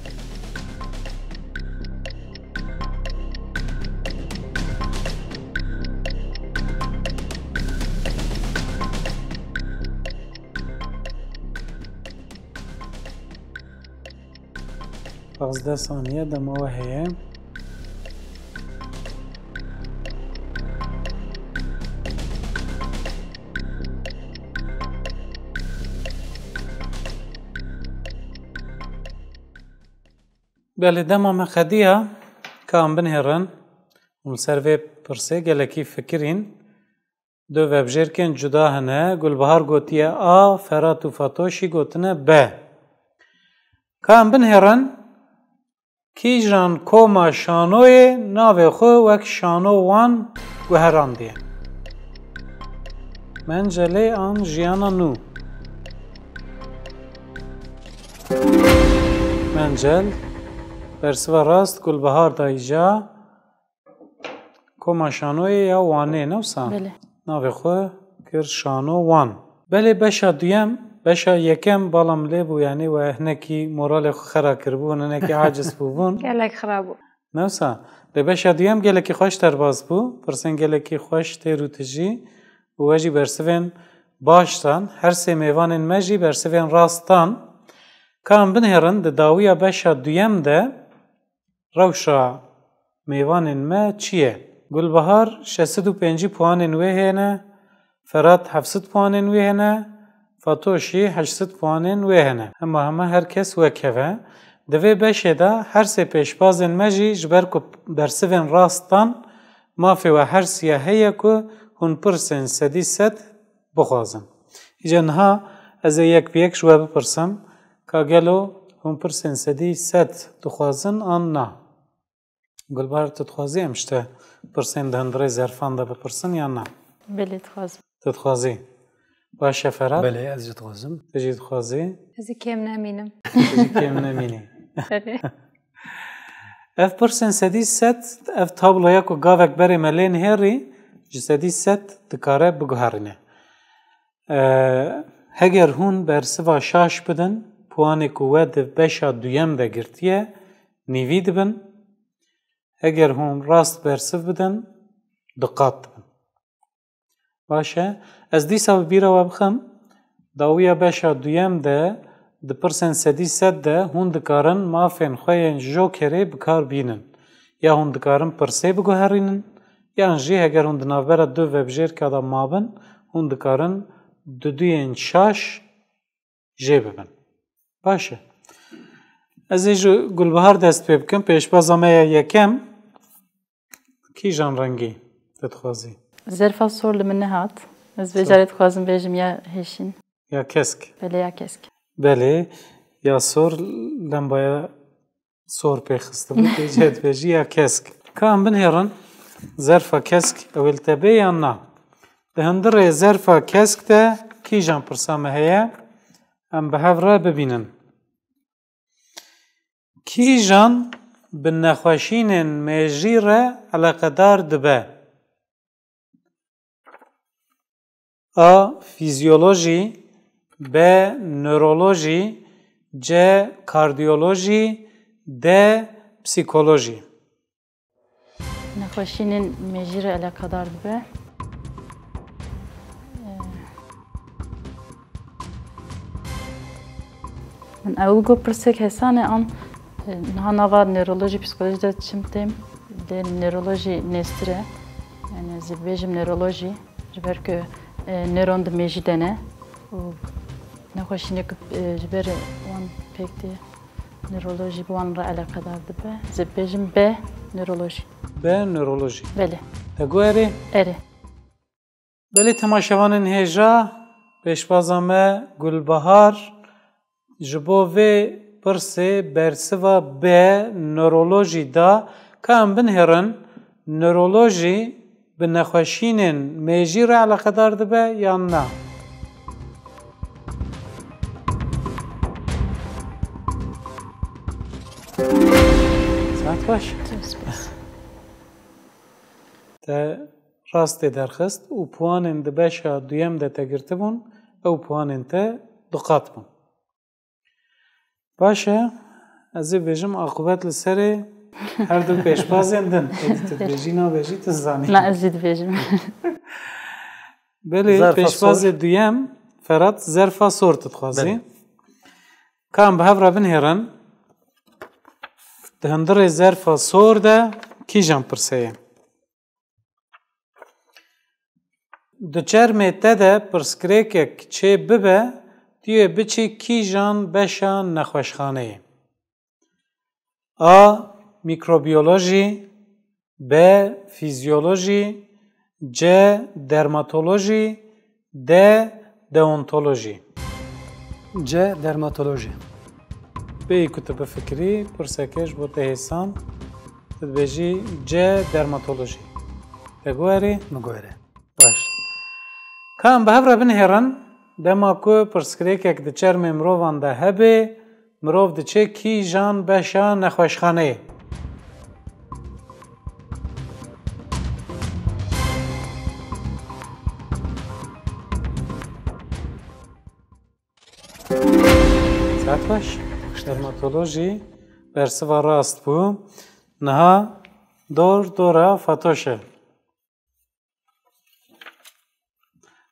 Pazdeh saniye dema we heye. Belê, dema me qediya, ka em binihêrin û li ser vê pirsê gelekî fikirîn. Du vebjêrkên cuda hene. Gulbihar gotiye A, Ferat û Fatoşî gotine B. Ka em binihêrin, kîjan koma şanoyê navê xwe wek Şano Wan guherandiye? Mencelê an Jiyana Nû? Mencel. Bersiva rast Gulbihar da îca. Koma şanoyê ya Wanê, ne wisa? Belê. Navê xwe kir Şano Wan. Belê beşa duyem, beşa yekem bala min lê bû, yanî we hinekî moralê xwe xera kiribû, hinekî aciz bûbûn. Gelek xira bû. Ne wisa? Lê beşa duyem gelekî xweş derbas bû, pirsên gelekî xweş têr û tijî û we jî bersivên baş dan. Her sê mêvanên me jî bersivên rast dan. Ka em binihêrin di dawiya beşa duyem de rewşa mêvanên me çi ye? Gulbihar şeş sed û pêncî puanên wê hene, Ferat heft sed puanên wê hene, Fatoşî heşt sed puanên wê hene. Hema hema her kes wek hev e. Di vê beşê de her sê pêşbazên me jî ji ber ku bersivên rast dan, mafê we her siya heye ku hûn pirsên sedî sed bixwazin. Îca niha ez ê yek bi yek ji we bipirsim, ka gelo hûn pirsên sedî sed dixwazin an na? Gulbihar, tu dixwazî em ji te pirsên di hundirê zerfan de bipirsin yan na? Belê, dixwazim. Tu dixwazî? Baş e, Ferat? Belê, ez jî dixwazim. Tu jî dixwazî? Ez ê kêm nemînim. Tu jî kêm nemînî. Belê. Ev pirsên sedî sed, ev tabloya ku gavek berê me lê nihêrî, ji sedî sed dikare biguherîne. Ee, heger hûn bersiva şaş bidin, puanê ku we di beşa duyem de girtiye, nîvî dibin. Heger hûn rast bersiv bidin, du qat dibin. Baş e. Ez dîsa bi bîra we bixim, dawiya beşa duyem de di pirsên sedî sed de hûn dikarin mafên xwe yên jokerê bi kar bînin. Ya hûn dikarin pirsê biguherînin, yan jî heger hûn di navbera du vebjêrka de mabin, hûn dikarin duduyên şaş jê bibin. Baş e. Ez ê ji Gulbihar dest pê bikim. Pêşbaza me ya yekem kîjan rengî tu dixwazî? Zerfa sor li min nehat. Ez vê Sor. carê dixwazim bêjim ya hêşîn. Ya kesk? Belê, ya kesk. Belê, ya sor lembaya sor pê xistibû, tê jê dibêjî ya kesk. Ka em binihêrin, zerfa kesk ew ê li te bê yan na? Di hundirê zerfa kesk de kîjan pirsa me heye? Em bi hev re bibînin. Kîjan bi nexweşînên mêjî re eleqedar dibe? A. Fîzyolojî. B. Nörolojî. C. Kardiyolojî. D. Psîkolojî. Nexweşînên mêjî re eleqedar dibe. Min ew got pirsek hesan e, an, e, niha nava newrolojî, psîkolojî de çim têm, lê newrolojî nêztir e. Yani ez ê bêjim newrolojî, ji ber ku, e, newron di mêjî de ne û nexweşînê ku, e, ji ber wan pêk tê. Nörolojî bi wan re eleqedar dibe. Ez ê bêjim B, nörolojî. B, nörolojî. Belê. Te got erê? Erê. Belê, temaşevanên hêja, pêşbaza me Gulbahar ji bo vê pirsê bersiva B, nörolojî da. Ka em binêrin, nörolojî bi nexweşînên mêjî re eleqedar dibe yan na? Saet baş. Te rastê derxist û puanên di beşa duyem de te girtibûn, ew puanên te du qat bûn. Baş e, ez ê bêjim aqûbet li serê her du pêşbazên din. Êdî tu dibêjî nabêjî tu zanî. Na, ez jî dibêjim. Belê, pêşbazê duyem, Ferat, zerfa sor tu dixwazî. Belê. Ka em bi hev re binêrin, di hundirê zerfa sor de kîjan pirsê ye? Di çermê te de pirsgirêkek çê bibe, tu yê biçî kîjan beşa nexweşxaneyê? A, mîkrobiyolojî, B, fîzyolojî, C, dermatolojî, D, deontolojî. C, dermatolojî. Bêyî ku tu bifikirî, pirseke ji bo te hêsan, tu dibêjî C, dermatolojî. Te got erê? Min got erê. Baş. Ka em bi hev re binihêrin, dema ku pirsgirêkek di çermê mirovan de hebe, mirov diçe kîjan beşa nexweşxaneyê? Saet baş. Dermatolojî bersiva rast bû. Niha dor dora Fatoş e.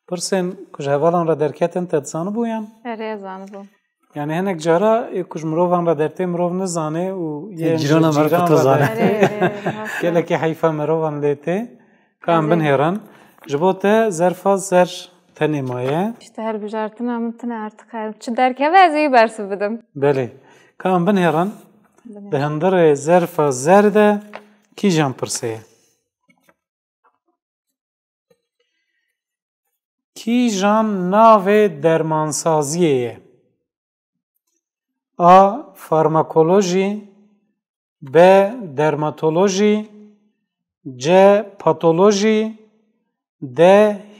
Pirsên ku ji hevalan re derketin te dizanibû yan? Erê, ez zanibûm. Yani hinek cara ê ku ji mirovan re dertê mirov nizane û yên ji cîrana me re cîran re xwe tizane. Dertê. Erê, erê, rast e. Gelekî heyfa mirovan lê tê. Ka em binhêrin. Ji bo te zerfa zer tenê maye. İşte hilbijartina min tune artık her çi derkeve ez ê bersiv bidim. Belê. Ka em binhêrin. Binêrin. Di hundirê zerfa zer de kîjan pirsê ye? Kîjan navê dermansaziyê ye? A, farmakolojî, B, dermatolojî, C, patolojî, D,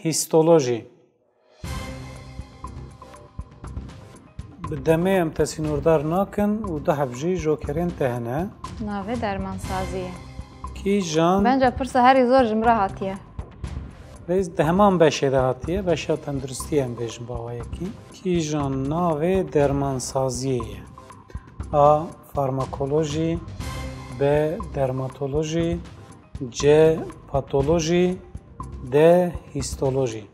hîstolojî. Bi demê em te sînordar nakin û du heb jî jokerên te hene. Navê dermansaziyê. Kîjan? Bence pirsa herî zor ji min re hatiye. Lê di heman beşê de hatiye, beşa tenduristiyê em bêjin bi awayekî. Kîjan navê dermansaziyê ye? A, farmakolojî, B, dermatolojî, C, patolojî, D, hîstolojî.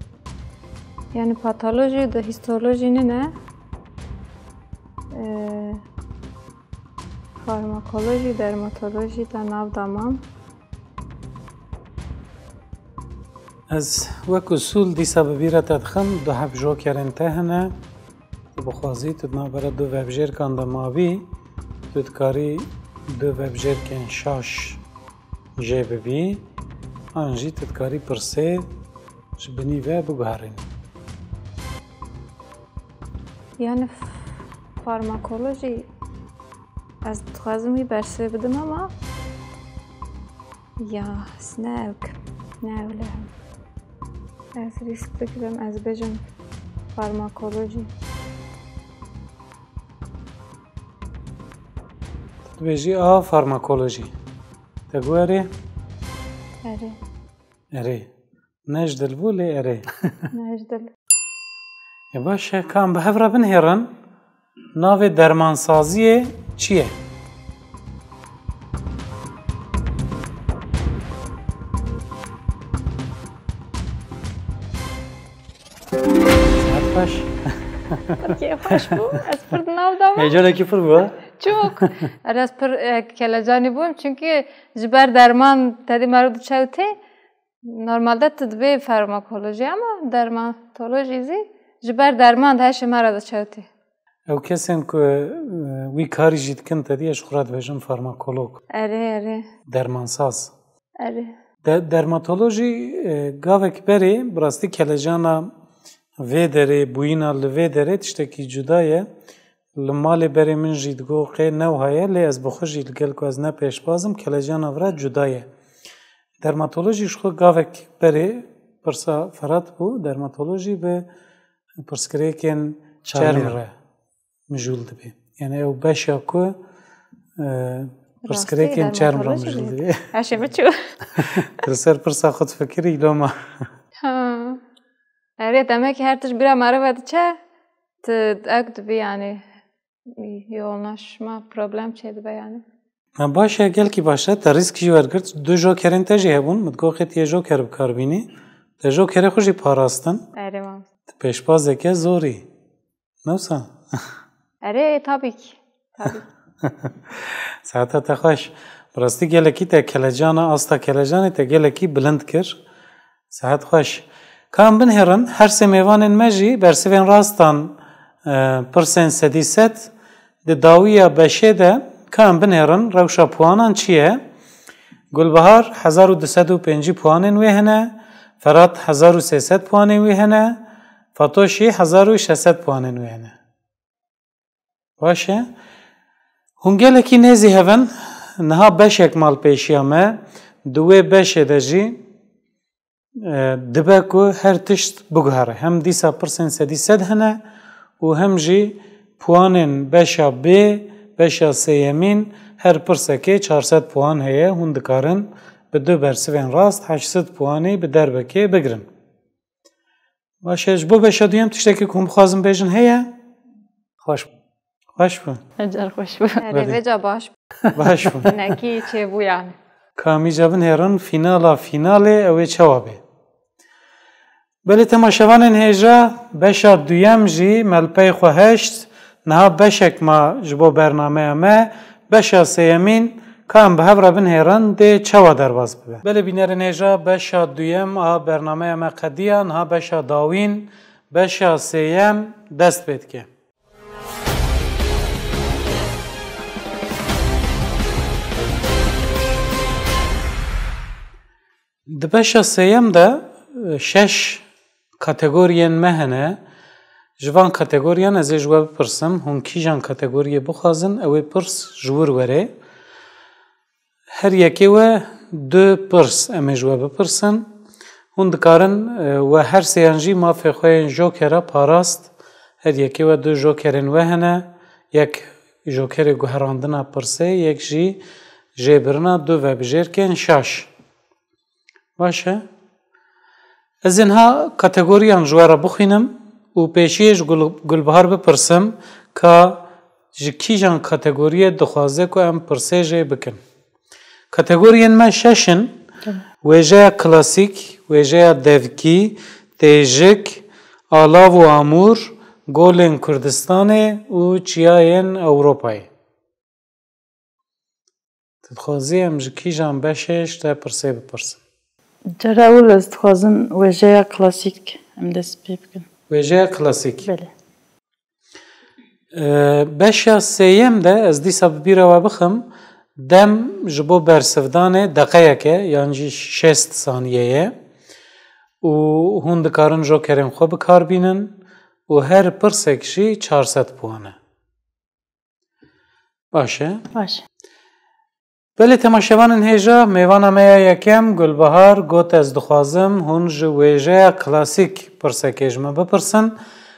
Yani patolojî de hîstolojî nîne. Ee, farmakolojî, dermatolojî de nav damam. Ez wek usûl dîsa bi bîra te dixim, du heb jokerên te hene. Tu bixwazî, tu di navbera du vebjêrkan de mabî, tu dikarî du vebjêrkên şaş jê bibî, an jî tu dikarî pirsê ji binî ve biguherînî. Yani f-, farmakolojî, ez dixwazim wî bersivê bidim ama ya, ez ne ew kim, ne ew lehim. Ez rîsk bigirim, ez bêjim farmakolojî. Tu dibêjî A, farmakolojî. Te got erê? Erê. Erê. Ne ji dil bû, lê erê. Ne ji dil. E baş e, ka em bi hev re binihêrin, navê dermansaziyê çi ye? Saet baş. Pir kêfxweş bû. Ez pir di nav de bûm. Heyecanekî pir bû, ha? Çok. Ez pir, e, kelecanî bûm, çünkü ji ber derman tedî mero diçewtê. Normalde tu dibê farmakolojî ama dermatolojî zî ji ber derman de heşê me re diçewtê. Ew kesên ku, e, wî karî jî dikin, te dî ez ji xwe re dibêjim farmakolog. Erê, erê. Dermansaz. Erê. De-, dermatolojî, e, gavek berê, bi rastî kelecana vê derê, bûyîna li vê derê tiştekî cuda ye. Li malê berê min jî digot qê ne wiha ye, lê ez bi xwe jî li gel ku ez ne pêşbaz im, kelecana vira cuda ye. Dermatolojî ji xwe gavek berê pirsa Ferhat bû, dermatolojî bi pirsgirêkên çerm re mijûl dibe. Yani ew beşa ku, e, pirsgirêkên çerm re mijûl dibe. Her şey mi çû? Tu li ser pirsa xwe difikirî, loma. Ha. Erê, demek ki her tişt bira merive diçe, tu ek dibi yani. Yoğunlaşma problem çêdibe yani. Ha, baş e, gelkî baş e. Te rîsk jî wergirt. Du jokerên te jî hebûn. Min digot xê tu yê joker bi kar bînî. Te jokerê xwe jî parastin. Erê, mam. Tu pêşbazeke zorî. Ne wisa? Erê, tabii ki. Tabii. Saeta te xweş. Bi rastî gelekî te kelecana, asta kelecanê te gelekî bilind kir. Sehet xweş. Ka em binêrin, her sê mêvanên me jî bersivên rast dan, e, pirsên sedî sed. Di dawiya beşê de ka em binêrin, rewşa puanan çi ye? Gulbihar hezar û du sed û pêncî puanên wê hene, Ferat hezar û sê sed puanên wê hene, Fatoş jî hezar û şeş sed puanên wê hene. Baş e. Hûn gelekî nêzî hev in, niha beşek mal pêşiya me, di wê beşê de jî, e, dibe ku her tişt biguhere. Hem dîsa pirsên sedî sed hene û hem jî puanên beşa B, beşa sêyemîn, her pirsekê çar sed puan heye. Hûn dikarin bi du bersivên rast heşt sed puanî bi derbekê bigirin. Baş e, ji bo beşa duyem tiştekî ku hûn bixwazin bêjin heye? Xweş bû. Xweş bû. Ecer xweş bû. Erê, vêca baş bû. Baş bû. Hinekî çêbû yani. Ka em îca binêrin fînala fînalê ew ê çawa bê? Belê temaşevanên hêja, beşa duyem jî me li pey xwe heşt. Niha beşek ma ji bo bernameya me, beşa sêyemîn, ka em bi hev re binêrin, dê çawa derbas bibe. Belê bînerên hêja, beşa duyem a bernameya me qediya, niha beşa dawîn, beşa sêyem dest pê dike. Di beşa sêyem de, e, şeş kategoriyên me hene. Ji van kategoriyan ez ê ji we bipirsim, hûn kîjan kategoriyê bixwazin, ew ê pirs ji wir were. Her yekê we du pirs em ê ji we bipirsin. Hûn dikarin, e, we her sêyan jî mafê xwe yên jokera parast. Her yekê we du jokerên we hene. Yek jokerê guherandina pirsê, yek jî jêbirina du vebijêrkên şaş. Baş e. Ez ê niha kategoriyan ji we re bixwînim û pêşiyê ji Gul-, Gulbihar bipirsim ka ji kîjan kategoriyê dixwaze ku em pirsê jê bikin. Kategoriyên me şeş in. Tamam. Wêjeya klasîk, wêjeya devkî, têjik, alav û amûr, golên Kurdistanê û çiyayên Ewropayê. Tu dixwazî em ji kîjan beşê ji te pirsê bipirsin? Cara ewil ez dixwazim wêjeya klasîk em dest pê bikin. Wêjeya klasîk. Belê. Ee, beşa sêyem de ez dîsa bi bîra we bixim, dem ji bo bersivdanê deqeyek e, yan jî şêst saniye ye û hûn dikarin jokerên xwe bi kar bînin û her pirsek jî çar sed puan e. Baş e. Baş e. Belê temaşevanên hêja, mêvana me ya yekem, Gulbihar, got, ez dixwazim hûn ji wêjeya klasîk pirsekê ji min bipirsin.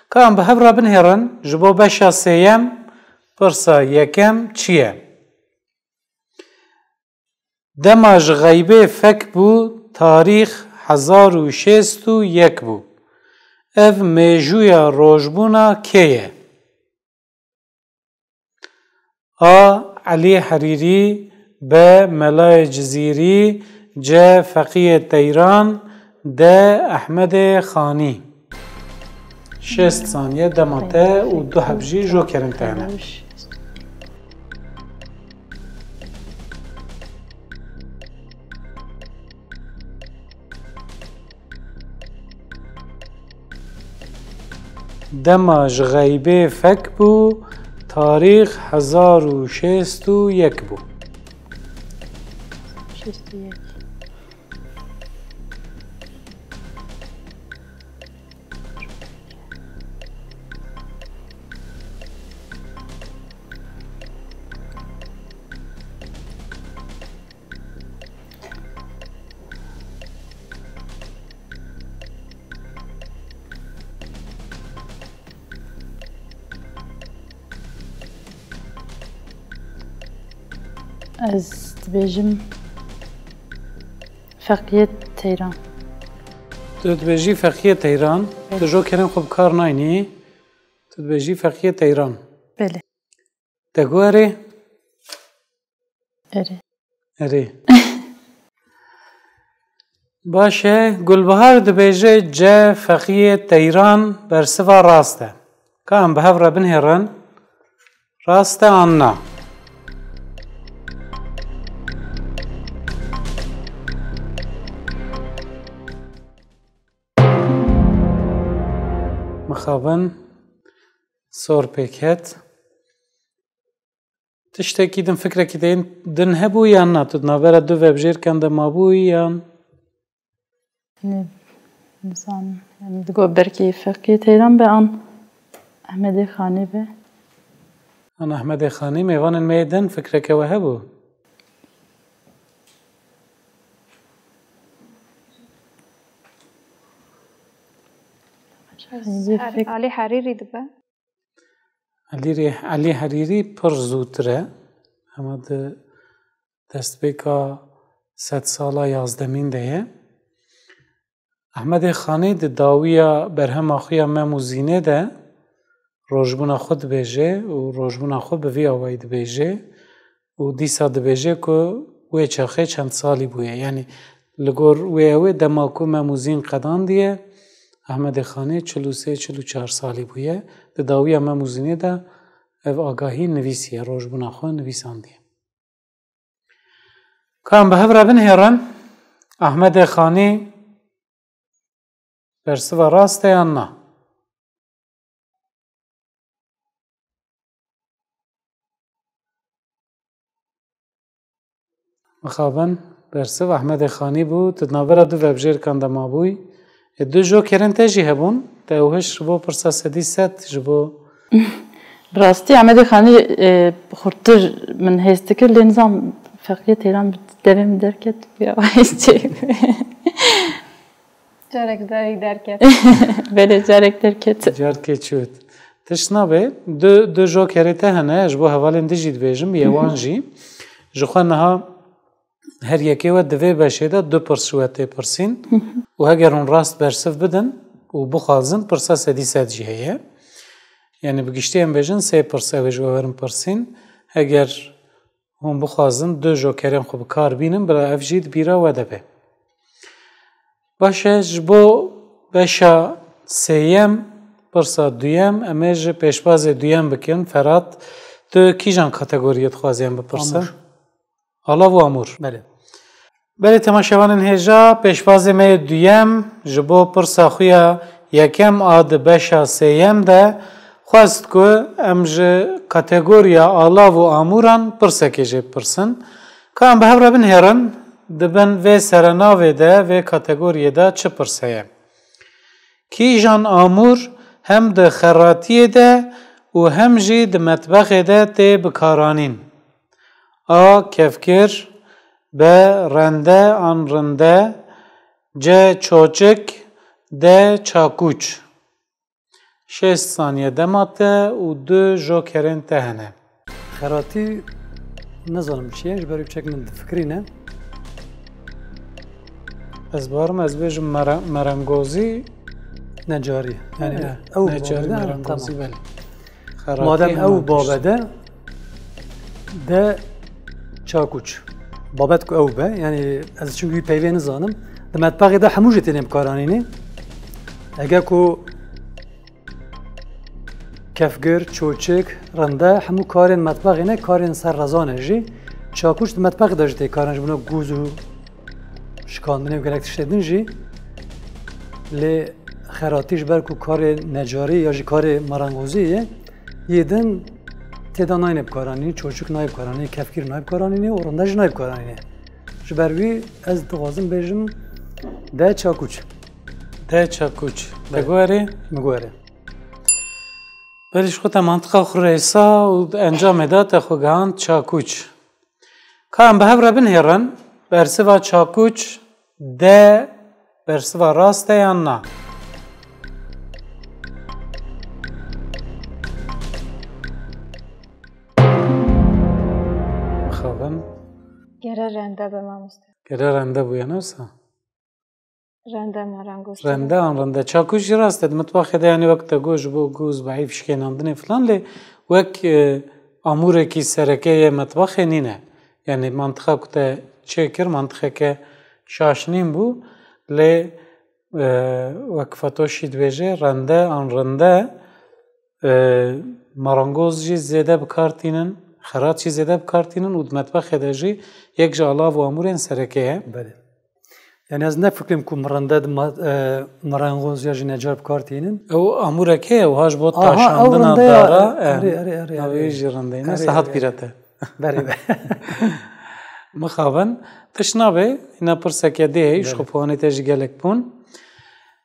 Ka em bi hev re binihêrin, ji bo beşa sêyem, pirsa yekem çi ye? Dema ji xeybê fek bû, tarîx hezar û şêst û yek bû. Ev mêjûya rojbûna kê ye? A. Elî Herîrî, B. Melayê Cizîrî, C. Feqiyê Teyran, D. Ehmedê Xanî. Şêst saniye dema te û du heb jî jokerên te hene. Dema ji xeybê fek bû, tarîx hezar û şêst û yek bû. Şêst û yek. Ez dibêjim Feqiyê Teyran. Tu dibêjî Feqiyê Teyran, tu Evet. jokerên xwe bi kar naynî, tu dibêjî Feqiyê Teyran. Belê. Te got erê? Erê. Erê. Baş e, Gulbihar dibêje C Feqiyê Teyran bersiva rast e. Ka em bi hev re binihêrin, rast e an na? Mixabin sor pêk het. Tiştekî din, fikrekî din, din hebû yan na? Tu di navbera du vebjêrkan de mabûyî yan? Ne, nizanim. Yani, digot belkî Feqiyê Teyran be an Ehmedê Xanî be. An Ehmedê Xanî, mêvanên me yê din fikreke we hebû? Ez Her-, fik- Alî Herîrî dibe. Elî Rê-, Elî Herîrî pir zûtir e. Hema di destpêka sedsala yazdemîn de ye. Ehmedê Xanî di dawiya berhema xwe ya Mem û Zînê de rojbûna xwe dibêje û rojbûna xwe bi vî awayî dibêje û dîsa dibêje ku wê çaxê çend salî bûye. Yanî li gor wê ew ê dema ku Mem û Zîn qedandiye, Ehmedê Xanî çil û sê çil û çar salî bûye. Di dawiya Mem û Zînê de ev agahî nivîsiye, rojbûna xwe nivîsandiye. Ka em bi hev re binihêrin, Ehmedê Xanî bersiva rast e yan na? Mixabin bersiv Ehmedê Xanî bû, tu di navbera du vebjêrikan de mabûyî. E, du jokerên te jî hebûn, te ew hiş ji bo pirsa sedî sed ji bo Bi rastî Ehmedê Xanî, e, xurttir min hêz dikir, lê nizam Feqiyê Teyran bi devê min derket, bi awayî çê. Carek carek derket. Belê, carek derket. Carkê çût. Tişt nabe, du, du jokerê te hene, ji bo hevalên din jî dibêjim, yê wan jî. Ji xwe niha her yekê we di vê beşê de du pirs ji we tê pirsîn û heger hûn rast bersiv bidin û bixwazin, pirsa sedî sed jî heye. Yanî bi giştî em bêjin sê pirs ew ê ji we werin pirsîn. Heger hûn bixwazin du jokerên xwe bi kar bînin, bila ev jî di bîra we de be. Baş e, ji bo beşa sêyem, pirsa duyem, em ê ji pêşbazê duyem bikin. Ferhat, tu kîjan kategoriyê dixwazî em bipirsin? Amûr. Alav û amûr. Belê. Belê, temaşevanên hêja, pêşbazê me yê duyem ji bo pirsa xwe ya yekem a di beşa sêyem de xwest ku em ji kategoriya alav û amûran pirsekê jê bipirsin. Ka em bi hev re binihêrin, di bin vê serenavê de, vê kategoriyê de çi pirs heye? Kîjan amûr hem di xeratiyê de û hem jî di metbexê de tê bikaranîn? A. Kevgir. B. Rende an rinde. C. Çoçik. D. Çakûç. Şêst saniye dema te û du jokerên te hene. Xeratî nizanim çi ye, ji ber wî çek min difikirîne. Ez barim, ez bêjim mere-, merengozî. Necarî. Yani, Evet. ew Necarî, babede, ha, merengozî, tamam. Belê. Xeratî Madem heman ew pişt. Babede de çakûç. Babet ku ew be, yani ez çi wî peyvê nizanim. Di metbexê de hemû jî têne bikaranînê. Eger ku kevgir, çoçik, rinde, hemû karên metbexê ne, karên ser rezan e jî. Çakûç di metbexê de jî tê karin, ji bona gûz û şikandinê û gelek tiştê din jî. Lê Xeratî ji ber ku karê necarî ya jî karê merengozî ye, yê din tê de nayne bikaranîn, çoçik nayê bikaranîn, kefkîr nayê bikaranîn û rinde jî nayê bikaranîn. Ji ber wî ez dixwazim bêjim D Çakûç. D Çakûç. Te Evet. guherê? Min guherê. Belê ji xwe te mantiqa xwe rêsa û encamê de te xwe gihand Çakûç. Ka em bi hev re binihêrin, bersiva Çakûç D bersiva rast e yan na? Mixabin. Gere rende be mamoste. Gere rende bûye, ne wisa? Rende marangoz. Rende an rende. Çakû jî rast e. Di mitbaxê de, yanî wek te got, ji bo goz beîf şikênandinê filan, lê wek, e, amûrekî sereke yê mitbaxê nîne. Yanî mantiqa ku te çêkir, mantixeke şaş nîn bû. Lê, e, wek Fatoş jî dibêje, rende an rinde, e, marangoz jî zêde bi kar tînin, xerat jî zêde bi kar tînin û di metbexê de jî yek ji alav û amûrên sereke ye. Belê. Yani ez ne fikrim ku mirende di ma-, e, marangoz ya jî necar bi kar tînin. Ew amûrek heye, wiha ji bo Aha, ew taşandina rende ya, dara, e, erê, erê, erê, navê erê. Jî rende ye. Erê, Sahat erê. Pîrete. Berê be. Mixabin, tişt nabe, îna pirseke dê heye, ji Belê. Xwe piwanê te jî gelek bûn.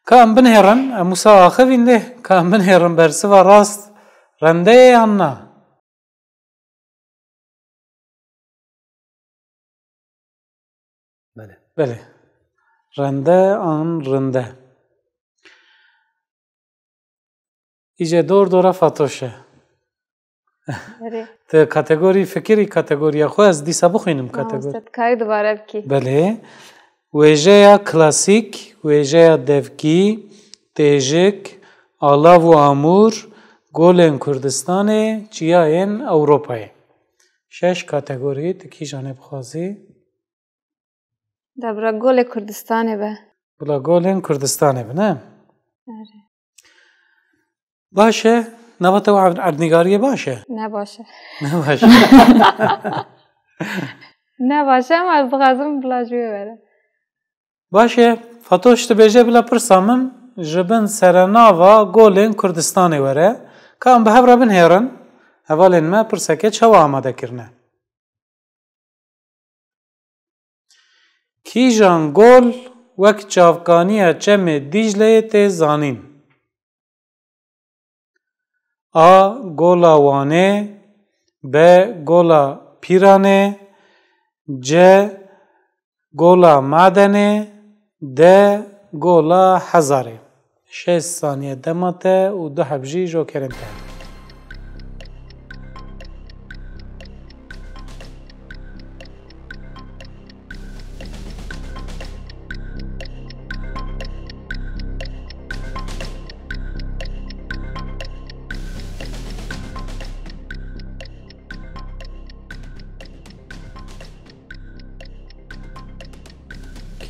Ka em binihêrin, em wisa axivîn lê, ka em binihêrin bersiva rast rende ye yan na? Belê. Belê. Rende an rinde. Îce dor dora Fatoş e. Erê. Te kategorî fikirî kategoriya xwe ez dîsa bixwînim kategorî. Mamoste, dikarî dubare bikî. Belê. Wêjeya klasîk, wêjeya devkî, têjik, alav û amûr, golên Kurdistanê, çiyayên Ewropayê. Şeş kategorî, tu kîjanê bixwazî? De bira golê Kurdistanê be. Bila golên Kurdistanê be, ne? Erê. Baş e, nava te erd-, erdnîgariyê baş e? Ne baş e. Ne baş e. Ne baş e, ama ez dixwazim bila ji wê were. Baş e, Fatoş dibêje bila pirsa min ji bin serenava golên Kurdistanê were. Ka em bi hev re binihêrin, hevalên me pirseke çawa amade kirine. Kîjan gol wek çavkaniya Çemê Dîcleyê tê zanîn? A. Gola Wanê, B. Gola Pîranê, C. Gola Madenê, D. Gola Hezarê. Şêst saniye dema te û du heb jî jokerên te hene.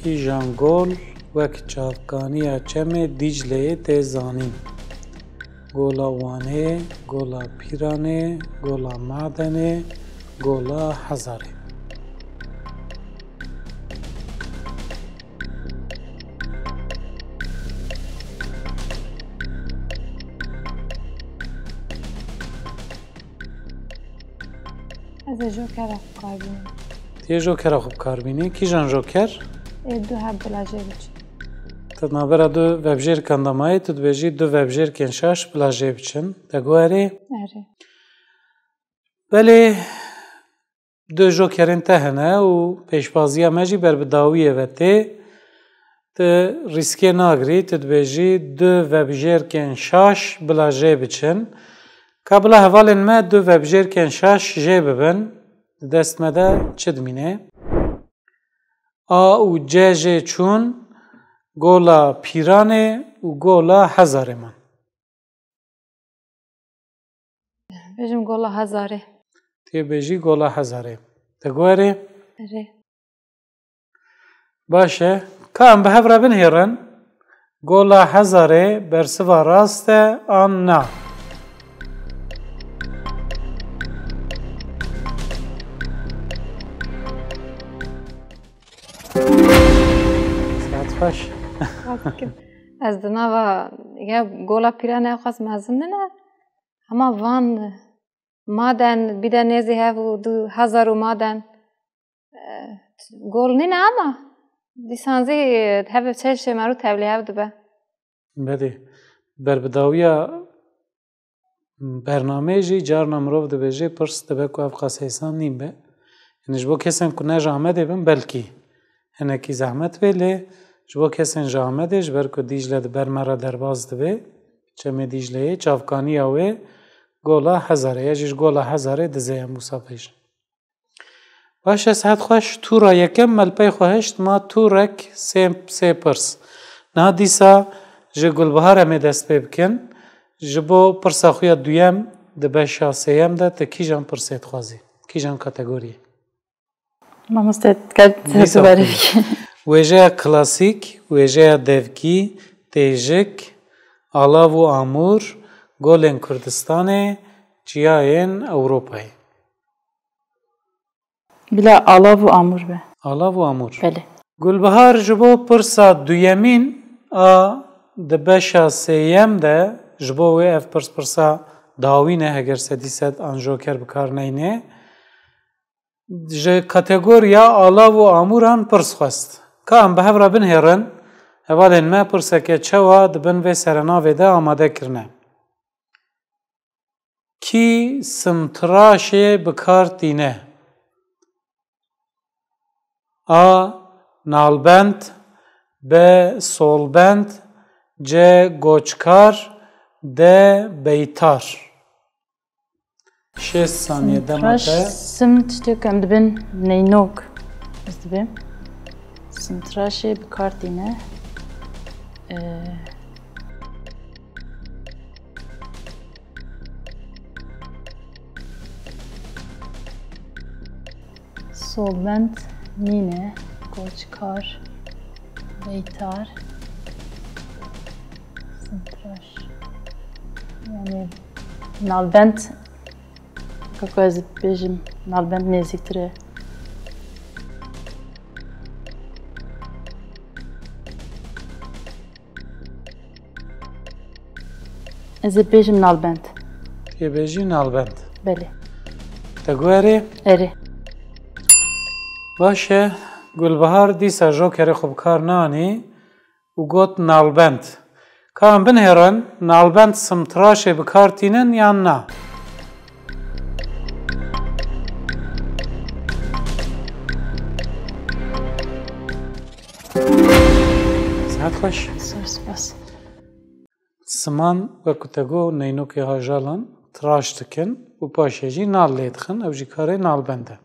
Kîjan gol wek çavkaniya Çemê Dîcleyê tê zanîn? Gola Wanê, Gola Pîranê, Gola Madenê, Gola Hezarê. Ez ê jokera xwe bi kar bînim. Tu yê jokera xwe bi kar bînî. Kîjan joker? Ê du heb bila jê biçin. Tu navbera du vebjêrkan de mayî, tu dibêjî du vebjêrkên şaş bila jê biçin. Te guherî? Erê. Belê, du jokerên te hene û pêşbaziya me jî ber bi dawiyê ve tê. Tu rîskê nagirî, tu dibêjî du vebjêrkên şaş bila jê biçin. Ka bila hevalên me du vebjêrkên şaş jê bibin, di dest me de çi dimîne? A û C jê çûn, gola Pîranê û gola Hezarê man. Bêjim Gola Hezarê. Tê bêjî Gola Hezarê. Te guherê? Erê. Baş e. Ka em bi hev re binihêrin. Gola Hezarê bersiva rast e an na? Saet xweş. Rast dikim. Ez di nava ya gola pîra ne xwest mezin nine. Hema van maden bide nêzî hev û du hezar û maden, e, gol nîne ama dîsan zî hev çeşê merû tevlî hev dibe. Belê. Berbidawiya bernameyê jî carna mirov dibêje pirs dibe ku ev qas hêsan nîn be. Yanî ji bo kesên ku ne ji Amedê bin belkî hinekî zehmet bê, lê ji bo kesên ji Amedê, ji ber ku Dîcle di ber me re derbas dibe, çemê Dîcleyê, çavkaniya wê gola Hezarê ye, jî ji gola Hezarê dizê em wisa bêjin. Baş e, sihet xweş. Tûra yekem me li pey xwe hişt, ma tûrek sê, sê pirs. Niha dîsa ji Gulbihar em ê dest pê bikin. Ji bo pirsa xwe ya duyem di beşa sêyem de tu kîjan pirsê dixwazî? Kîjan kategoriyê? Mamoste, dikkat Dîsa tu berê xwe. Bikî. Wêjeya klasîk, wêjeya devkî, têjik, alav û amûr, golên Kurdistanê, çiyayên Ewropayê. Bila alav û amûr be. Alav û amûr. Belê. Gulbihar, ji bo pirsa duyemîn a di beşa sêyem de, ji bo wê ev pirs pirsa dawîn e, heger sedî sed an joker bi kar neyne. Ji kategoriya alav û amûran pirs xwest. Ka em bi hev re binhêrin, hevalên me, pirseke çawa di bin vê serenavê de amade kirine. Kî simtiraşê bi kar tîne? A. Nalbend. B. Solbend. C. Goçkar. D. Beytar. Şêst saniye dema te. Simtiraş, simt tiştê ku em dibin neynok. Ez dibêm. Simtiraşê bi kar tîne. Ee, Solbend nîne, goçkar, beytar, simtiraş. Yani nalbend, kako ez bêjim, nalbend nêzîktir e. Ez ê bêjim nalbend. Tê bêjî nalbend. Belê. Te got erê? Erê. Baş e, Gulbihar dîsa jokerê xwe bi kar nanî û got nalbend. Ka em binêrin, nalbend simtiraşê bi kar tînin yan na? Sihet xweş. Zor spas. Siman, wek ku te got, neynokê ajalan tiraş dikin û paşê jî nal lê dixin, ew jî karê nalbend e.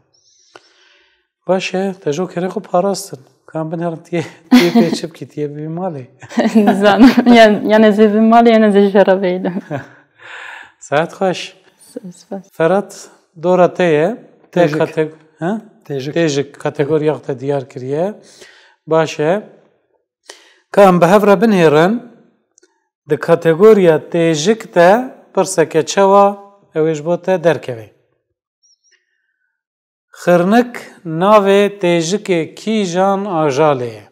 Baş e, te jokerê xwe parastin. Ka em binêrin, tiyê, tiyê pê çi bikî, tiyê bibî malê. Nizanim. Yan, yan ez ê bibîm malê, yan ez ê ji ve re bêlim. Sihet xweş. Spas. Ferhat, dora te ye. Te Têjik. Kate-, he? Têjik. Têjik kategoriya xwe te diyar kiriye. Baş e. Ka em bi hev re binêrin, di kategoriya têjik de pirseke çawa ew ê ji bo te derkeve. Xirnik navê têjikê kîjan ajalê ye?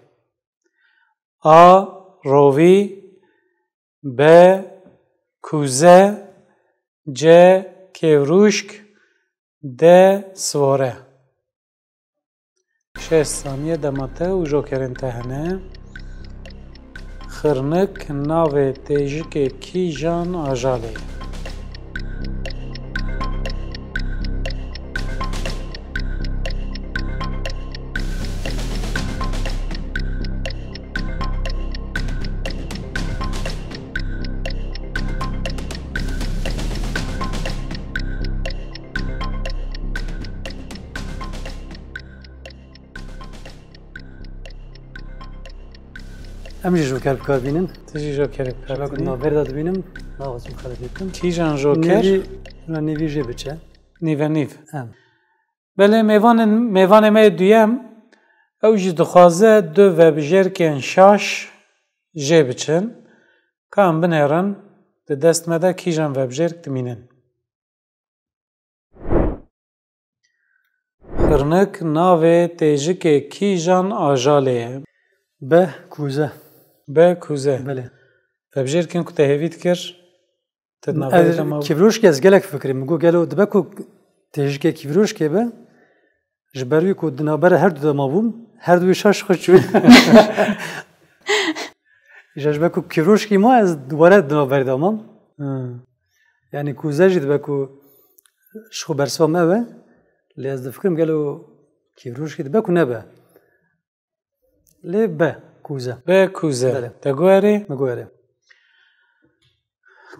A. Rovî. B. Kuze. C. Kêvrûşk. D. Sivore. Şêst saniye dema te û jokerên te hene. Xirnik navê têjikê kîjan ajalê ye? Em jî joker bi kar bînin. Tu jî jokerê bi kar Şeva ku tînî. Navber de dibînim, naxwazim xeletî bikim. Kîjan joker? Nêvî, na nêvî jê biçe. Nîve nîv. Em. Belê, mêvanên, mêvanê me yê duyem, ew jî dixwaze du vebijêrkên şaş jê biçin. Ka em binêrin, di dest me de kîjan vebijêrk dimînin? Xirnik navê têjikê kîjan ajalê ye? B. Kuze. Be kûze. Belê. Vebijêr kin ku te hêvî dikir, te di navberê de ma. Kîvroşkê ez gelek fikirîm. Min got gelo dibe ku têjikê kîvroşkê be, ji ber wî ku di navbera her du de mabûm, her du wî şaş xwe çû. Îja ji ber ku kîvroşkî ma ez dubare di navberê de mam. Hmm. Yanî kûze jî dibe ku ji xwe bersiva me be, lê ez difikirim gelo kîvroşkî dibe ku nebe. Lê be kûze. Be kûze. Belê. Te guherî? Min guherî.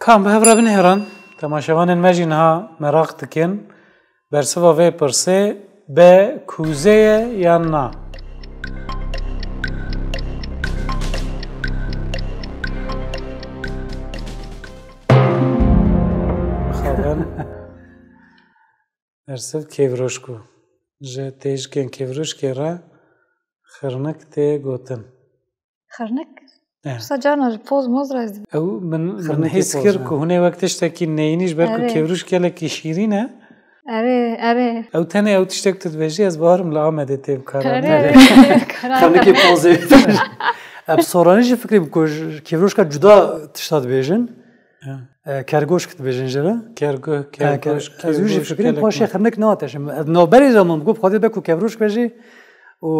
Kam bi hev re binihêrin, temaşevanên me jî niha meraq dikin. Bersiva vê pirsê be kûze ye yan na? Mixabin. Bersiv kêvrûşk bû. Ji têjikên kêvrûşkê re xirnik tê gotin. Xirnik? Eh. Wisa carna ji poz moz re ez dibînim. Ew min, min Xirnikê hîs poz, kir ha. Ku hûn ê wek tiştekî neyînî ji ber ku Erê. Kêvrûşk gelekî şîrîn e. Erê, erê. Ew tenê ew tiştek tu dibêjî ez bawerim li Amedê tê bi kar Erê, anîn. Erê. Erê, karar. Xirnikê pozê. Em soranî jî fikrê bi ku ji kêvrûşka cuda tişta dibêjin. Ya. E, kergoşk dibêjin jê re. Kergo-, E, ker-, kergoşk, ez wî jî kêvrûşk, fikrîm, gelek paşê ne. Xirnik nehate. Em, ez navberê de mam, got, xwedê be ku kevroşk be jî û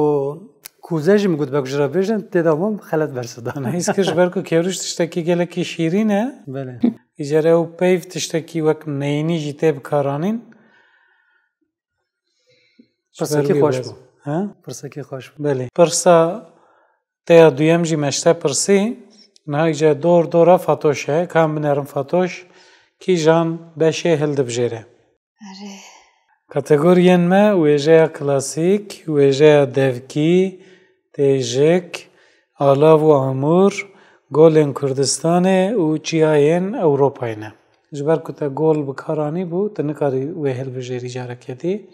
kûze jî min got, be ku ji re bêjin, tê de mam, xelet bersiv dan. Hîs kir ji ber ku kevroşk tiştekî gelekî şîrîn e. Belê. Îcar ew peyv tiştekî wek neyînî jî tê bikaranîn. Pirsekî xweş bû. He? Pirsekî xweş bû. Belê. Pirsa te ya duyem jî me ji te pirsî. Niha îcar dor dora Fatoş e. Ka em binêrin Fatoş, kîjan beşê hildibijêre? Erê. Kategoriyên me wêjeya klasîk, wêjeya devkî, têjik, alav û amûr, golên Kurdistanê û çiyayên Ewropayê ne. Ji ber ku te gol bi kar anîbû, tu nikarî wê hilbijêrî carekê dî.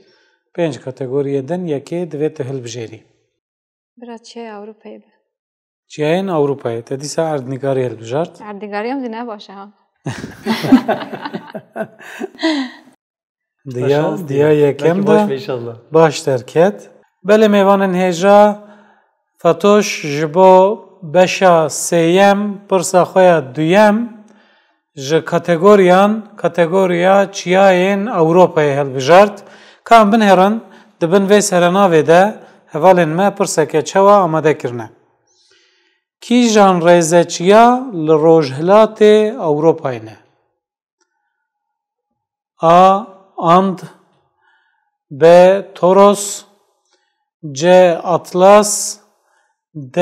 Pênc kategoriyê din yekê divê tu hilbijêrî. Bira çiyayê Ewropayê be. Çiyayên Ewropayê. Te dîsa erdnîgarî hilbijart. Erdnîgariyê min zî ne baş e ha. Diya, Şans diya diye. Yekem Belkî baş de be inşallah. Baş derket. Belê mêvanên hêja, Fatoş ji bo beşa sêyem pirsa xwe ya duyem ji kategoriyan, kategoriya çiyayên Ewropayê hilbijart. Ka em binêrin, di bin vê serenavê de hevalên me pirseke çawa amade kirine. Kîjan rêzeçiya li rojhilatê Ewropayê ne? A. And, B. Toros, C. Atlas, D.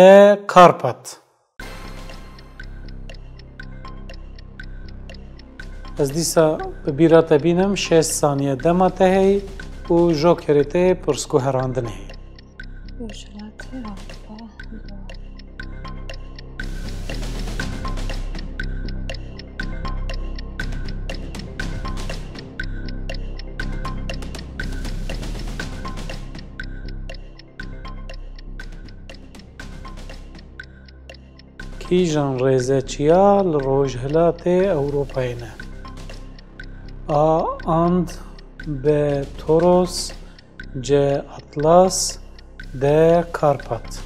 Karpat. Ez dîsa bi bîra te bînim, şêst saniye dema te heyî û jokerê te yê pirsguherandinê heye. Rojhilatê Ewropa. Kîjan rêzeçiya li Rojhilatê Ewropayê ne? A. And, B. Toros, C. Atlas, D. Karpat.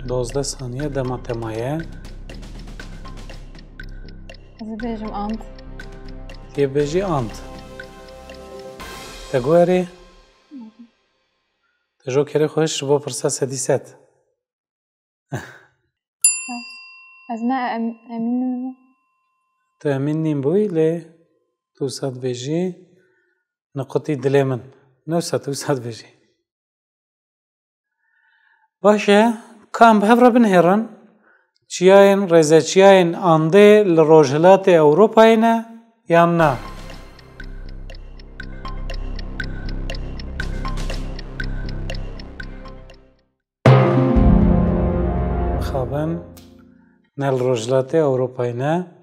Dozdeh saniye dema te maye. Ez ê bêjim And. Yê bêjî And. Te guherî? Te jokerê xwe ji bo pirsa sedî sed. Ez ne em-, emîn nîm. Tu emîn nîn bûyî lê tu wisa dibêjî niqutî dilê min. Ne wisa tu wisa dibêjî. Baş e, ka em bi hev re binihêrin, çiyayên, rêzeçiyayên Andê li Rojhilatê Ewropayê ne yan na? Mixabin, ne li Rojhilatê Ewropayê ne.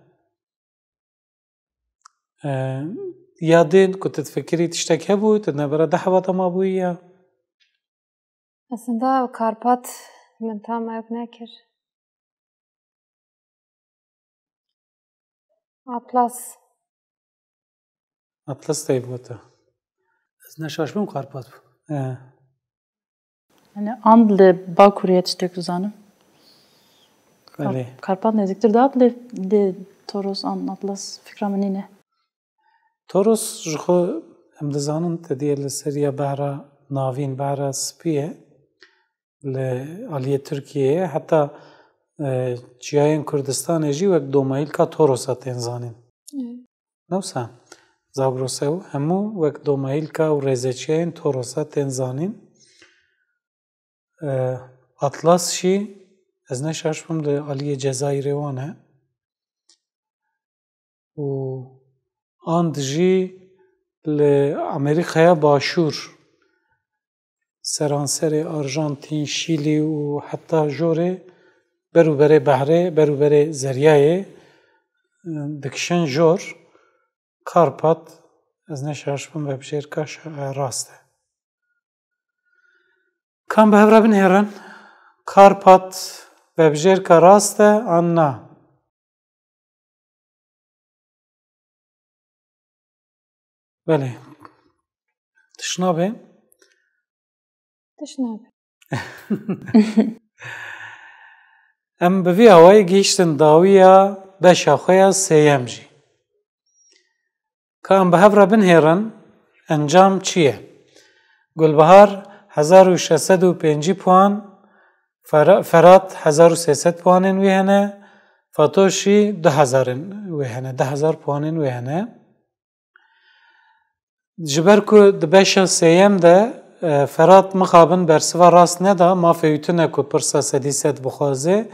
E, ya din ku tu difikirî tiştek hebû, tu nebera dehwa te mabûyî ya? Aslında Karpat min tam ew nekir. Atlas. Atlas tey bû te. Ez neşaş bûm, Karpat bû. E, Yani and li Bakurê ye tiştek dizanim. Belê. Karpat nêzîktir da lê, lê Toros an Atlas fikra min nîne. Toros ji xwe em dizanin te diye li ser ya behra navîn, behra spî ye. Li aliyê Tirkiyeyê heta, e, çiyayên Kurdistanê jî wek domayîlka Torosa tên zanîn. Ne wisa? Zagrosew hemû wek domayîlka û rêzeçiyayên Torosa tên zanîn. E, Atlas jî ez ne şaş bim li aliyê Cezayirê wan e. Û and jî li Amerîkaya Başûr, seranserê Arjantîn, Şîlî û heta jorê berûberê behrê, berûberê zeryayê, e, dikişin jor. Karpat, ez ne şaş bim, vebijêrka şa-, rast e. Ka em bi hev re binêrin, Karpat vebijêrka rast e an na? Belê. Tişt nabe? Tişt nabe. Em bi vî awayî gihîştin dawiya beşa xwe ya sêyem jî. Ka em bi hev re binhêrin, encam çi ye? Gulbihar hezar û şeş sed û pêncî puan, Fera-, Ferat hezar û sê sed puanên wî hene, Fatoş jî du hezar in wê hene, du hezar puanên wê hene. Ji ber ku di beşa sêyem de, e, Ferat mixabin bersiva rast neda, mafê wî tune ku pirsa sedî sed bixwaze,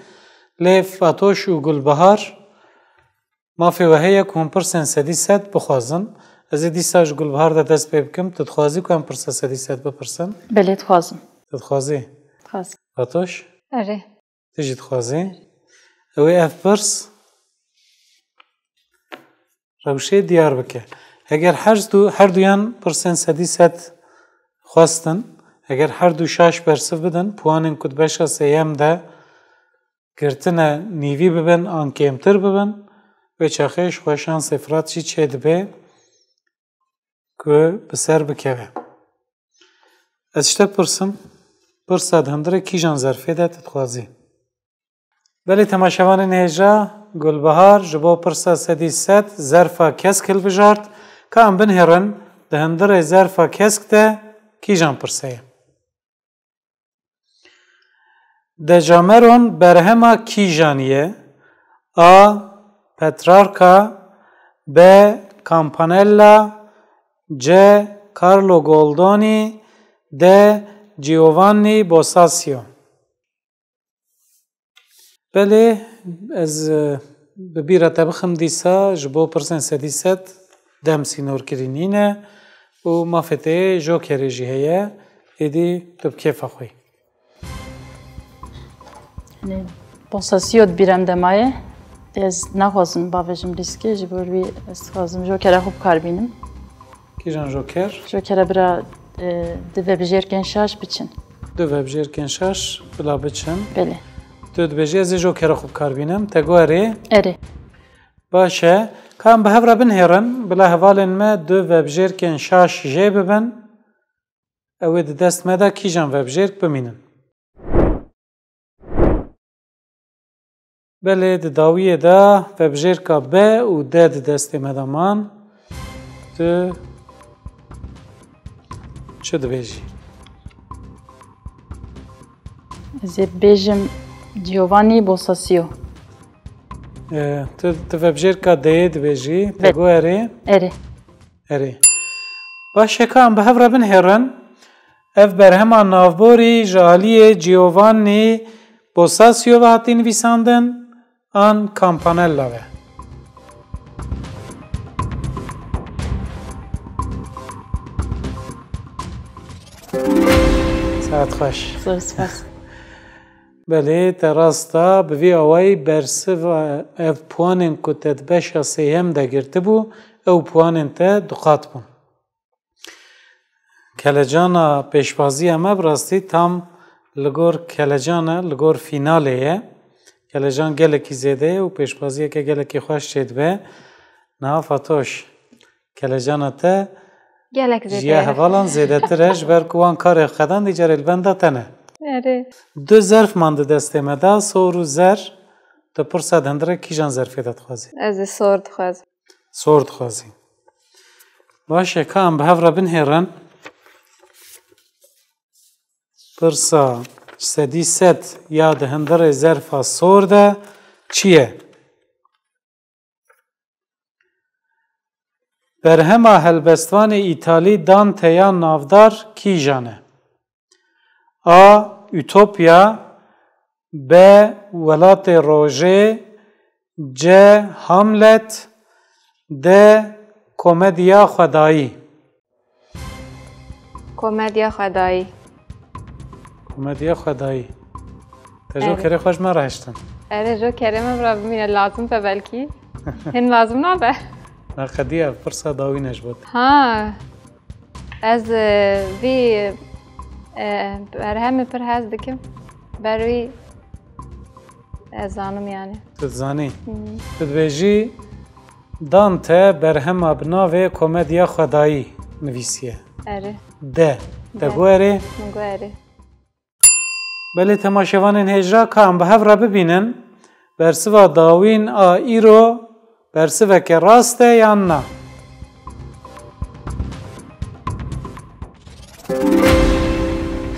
lê Fatoş û Gulbihar mafê we heye ku hûn pirsên sedî sed bixwazin. Ez ê dîsa ji Gulbihar de dest pê bikim. Tu dixwazî ku em pirsa sedî sed bipirsin? Belê dixwazim. Tu dixwazî? Dixwazim. Fatoş? Erê. Tu jî dixwazî? Ew ê ev pirs rewşê diyar bike. Eger her du, her duyan pirsên sedî sed xwestin, eger her du şaş bersiv bidin, puanên ku di beşa sêyem de girtine nîvî bibin an kêmtir bibin, wê çaxê ji xwe şansê Firat jî çêdibe ku bi ser bikeve. Ez ji te pirsim, pirsa di hundirê kîjan zerfê de tu dixwazî? Belê temaşevanên hêja, Gulbihar ji bo pirsa sedî sed zerfa kesk hilbijart, ka em binhêrin di hundirê zerfa kesk de kîjan pirse ye? Decameron berhema kîjan ye? A. Petrarca, B. Campanella, C. Carlo Goldoni, D. Giovanni Boccaccio. Belê, ez, e, bi bîra te bixim dîsa, ji bo pirsên sedî sed dem sînorkirî nîne û mafê te yê jokerê jî heye, êdî tu bi kêfa xwe yî. Yanî, Boccaccio di bîra min de maye. Ez naxwazim bavêjim rîskê, ji bo wî ez dixwazim jokera xwe bi kar bînim. Kîjan joker? Jokera bira, e, di vebijêrkên şaş biçin. Du vebijêrkên şaş bila biçin. Belê. Tu dibêjî ez ê jokera xwe bi kar bînim. Te got erê. Erê. Baş e. Ka em bi hev re binhêrin, bila hevalên me du vebijêrkên şaş jê bibin. Ew ê di dest me de kîjan vebijêrk bimînin? Belê, di dawiyê de vebijêrka B û D di destê me de man. Tu çi dibêjî? Ez ê bêjim Giovanni Boccaccio. E, tu, tu vebijêrka D'yê dibêjî. Te Be- got erê. Erê. Erê. Baş e, ka em bi hev re binhêrin. Ev berhema navborî ji aliyê Giovanni Boccaccio ve hatî nivîsandin an Campanella ve? Saet xweş. Zor spas. Belê, te rast da, bi vî awayî bersiva ev puanên ku te di beşa sêyem de girtibû, ew puanên te duqat bûn. Kelecana pêşbaziya me bi rastî tam li gor kelecan e, li gor fînalê ye. Kelecan gelekî zêde ye û pêşbaziyeke gelekî xweş çêdibe. Niha Fatoş, kelecana te Gelek zêde Ji ya ye. Hevalan zêdetir e, ji ber ku wan karê xwe dan dî carê li benda te ne. Erê. Du zerf mandi destê me de, sor û zer. Tu pirsa di hundirê kîjan zerfê de dixwazî? Ez ê sor dixwazim. Sor dixwazî. Baş e, ka em bi hev re binhêrin. Pirsa sedî sed ya di hundirê zerfa sor de çi ye? Berhema helbestvanê Îtalî Dante ya navdar kîjan e? A. Ütopya. B. Welatê Rojê. C. Hamlet. D. Komediya Xwedayî. Komediya Xwedayî. Komediya Xwedayî. Te ji Evet. kerê xwe ji me re hiştin. Erê, ji kerê me bira bimîne, lazim be belkî. Hin lazim nabe. Na qedî ev pirsa dawî ne ji bo te. Ha. Ez, e, vî, e, berhemê pir hez dikim. Ber wî ez zanim yani. Tu dizanî? Hı. Tu dibêjî Dante berhema bi navê Komediya Xwedayî nivîsiye. Erê. De. Te De. guerê? Min guerê. Belê temaşevanên hêja, ka em bi hev re bibînin, bersiva dawîn a îro bersiveke rast e yan na?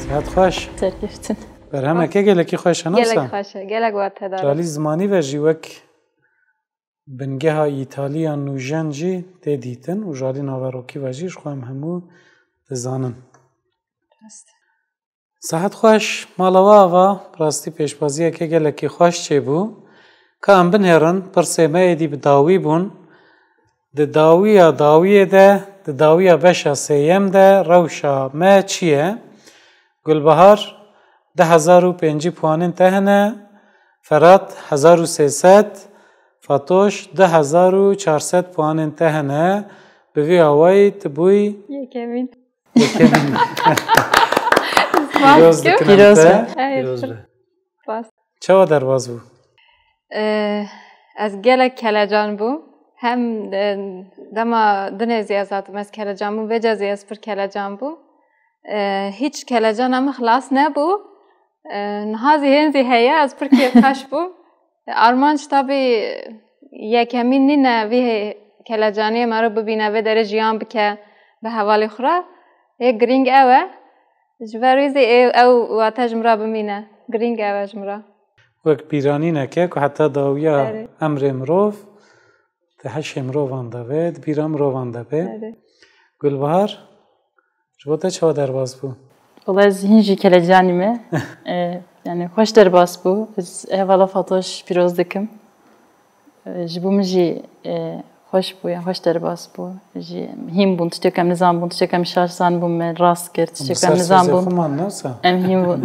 Sihet xweş. Serkeftin. Berhemeke gelekî xweş e, Gelek nasa? xweş e, gelek watedar e. Ji alî zimanî ve jî wek bingeha Îtalî ya nûjen jî tê dîtin û ji alî naverokî ve jî ji xwe em hemû dizanin. Rast. Sihet xweş, mala we ava, bi rastî pêşbaziyeke gelekî xweş çêbû. Ka em binêrin, pirsê me êdî bi dawî bûn. Di dawiya dawiyê de, di dawiya beşa sêyem de rewşa me çi ye? Gulbihar, du hezar û pêncî puanên te hene, Ferat, hezar û sê sed, Fatoş, du hezar û çar sed puanên te hene, bi vî awayî tu bûyî Yekemîn. Yekemîn. Spas Pîroz dikim. dikin em Pîroz te. be. Ey, Pîroz pir be. spas. Çawa derbas bû? Ee, ez gelek kelecan bûm. Hem, e, dema dinê zî ez hatim, ez kelecan bûm, vêca zî ez pir kelecan bûm. Ee, hîç kelecana min xilas nebû. Ee, niha zî hên zî heye, ez pir kêfxweş bûm. Armanc tabî yekemîn nîne vî hê-, kelecaniyê mero bibîne, vê derê jiyan bike bi hevalê xwe re. Hê girîng ew e. Ji ber wî zî ê-, ew wate ji min re bimîne. Girîng ew e ji min re. Wek bîranîneke ku heta dawiya Erê. emrê mirov di heşê mirovan de be, di bîra mirovan de be. Erê. Gulbihar, ji bo te çawa derbas bû? Wela ez hîn jî kelecanî me. E, yani xweş derbas bû. Ez hevala Fatoş pîroz dikim. E, ji bo min jî, e, xweş bû, yani xweş derbas bû. Jî hîn bûn, tiştê ku em nizan bûn, tiştê ku em şaş zan bûn, me rast kir, tiştê ku em nizan bûn. Em hîn bûn.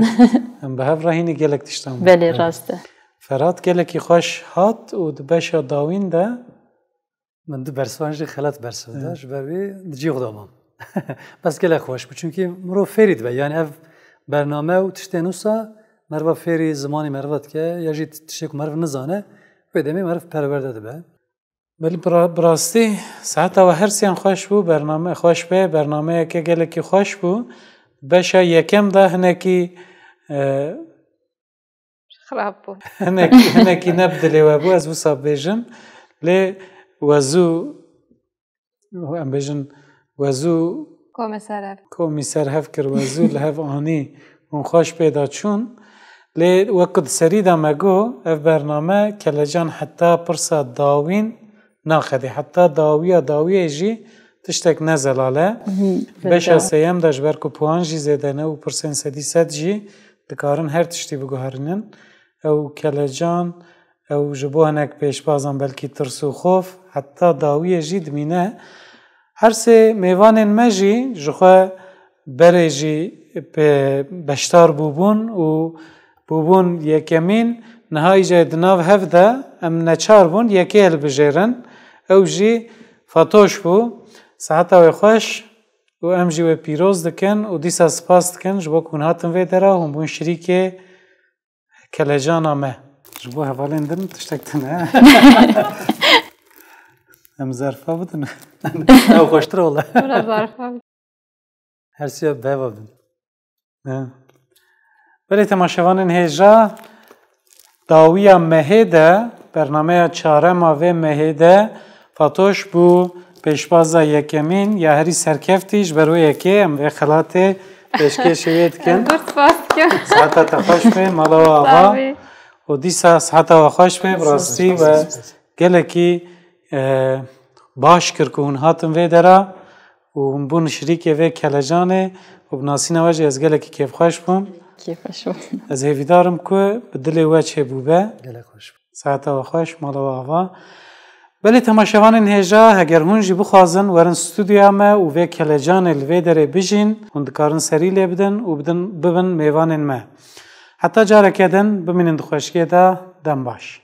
Em bi hev re hînî gelek tiştan bûn. Belê, rast e. Ferat gelekî xweş hat û di beşa dawîn de Min du bersivan jî xelat bersiv da, Hı. ji ber wî di cî xwe de mam. Bes gelek xweş bû, çunkî mirov fêrî dibe. Yani ev bername û tiştên wisa meriva fêrî zimanê meriva dike, ya jî tiştê ku meriv nizane, wê demê meriv perwerde dibe. Belê bi ra-, bi rastî saeta we her siyan xweş bû, bername xweş be, bernameyeke gelekî xweş bû. Beşa yekem de hinekî, e, Xirab bû. Hinekî, hinekî ne bi dilê we bû, ez wisa bêjim. Lê we zû, em bêjin, we zû Komê ser hev. komî ser hev kir, we zû li hev anî hûn xweş pê de çûn. Lê wek ku di serî de me got, ev bername kelecan heta pirsa dawîn naqedê. Heta dawiya dawiyê jî tiştek ne zelal e. Hı, Beşa belda. sêyem de ji ber ku puan jî zêde ne û pirsên sedî sed jî dikarin her tiştî biguherînin. Ew kelecan, ew ji bo hinek pêşbazan belkî tirs û xof, heta dawiyê jî dimîne. Her sê mêvanên me jî ji xwe berê jî pe-, beşdar bûbûn û bûbûn yekemîn. Niha îca di nav hev de em neçar bûn, yekê hilbijêrin. Ew jî Fatoş bû. Siheta wê xweş û em jî wê pîroz dikin û dîsa spas dikin ji bo ku hûn hatin vê dera, hûn bûn şirîkê kelecana me. Ji bo hevalên din tiştek tune. Em zerfa bidin. Ew xweştir e wele. Wela zerfa bidin. Her siya beva bin. Ne? Belê temaşevanên hêja, dawiya mehê de, bernameya çarema vê mehê de Fatoş bû pêşbaza yekemîn ya herî serkeftî ji ber wê yekê em vê xelatê pêşkêşî wê dikin. Zor spas dikim. Siheta te xweş be, mala we ava. Sağ ol. Û dîsa siheta we xweş be, bi rastî we gelekî, e, baş kir ku hûn hatin vê dera û hûn bûn şirîkê vê kelecanê û bi nasîna we jî ez gelekî kêfxweş bûm. Kêfxweş bûm. Ez hêvîdar im ku bi dilê we çêbûbe. Gelek xweş bû. Saeta we xweş, mala we ava. Belê temaşevanên hêja, heger hûn jî bixwazin werin stûdyoya me û vê kelecanê li vê derê bijîn, hûn dikarin serî lê bidin û bidin, bibin mêvanên me. Heta careke din, bimînin di xweşiyê de, dem baş.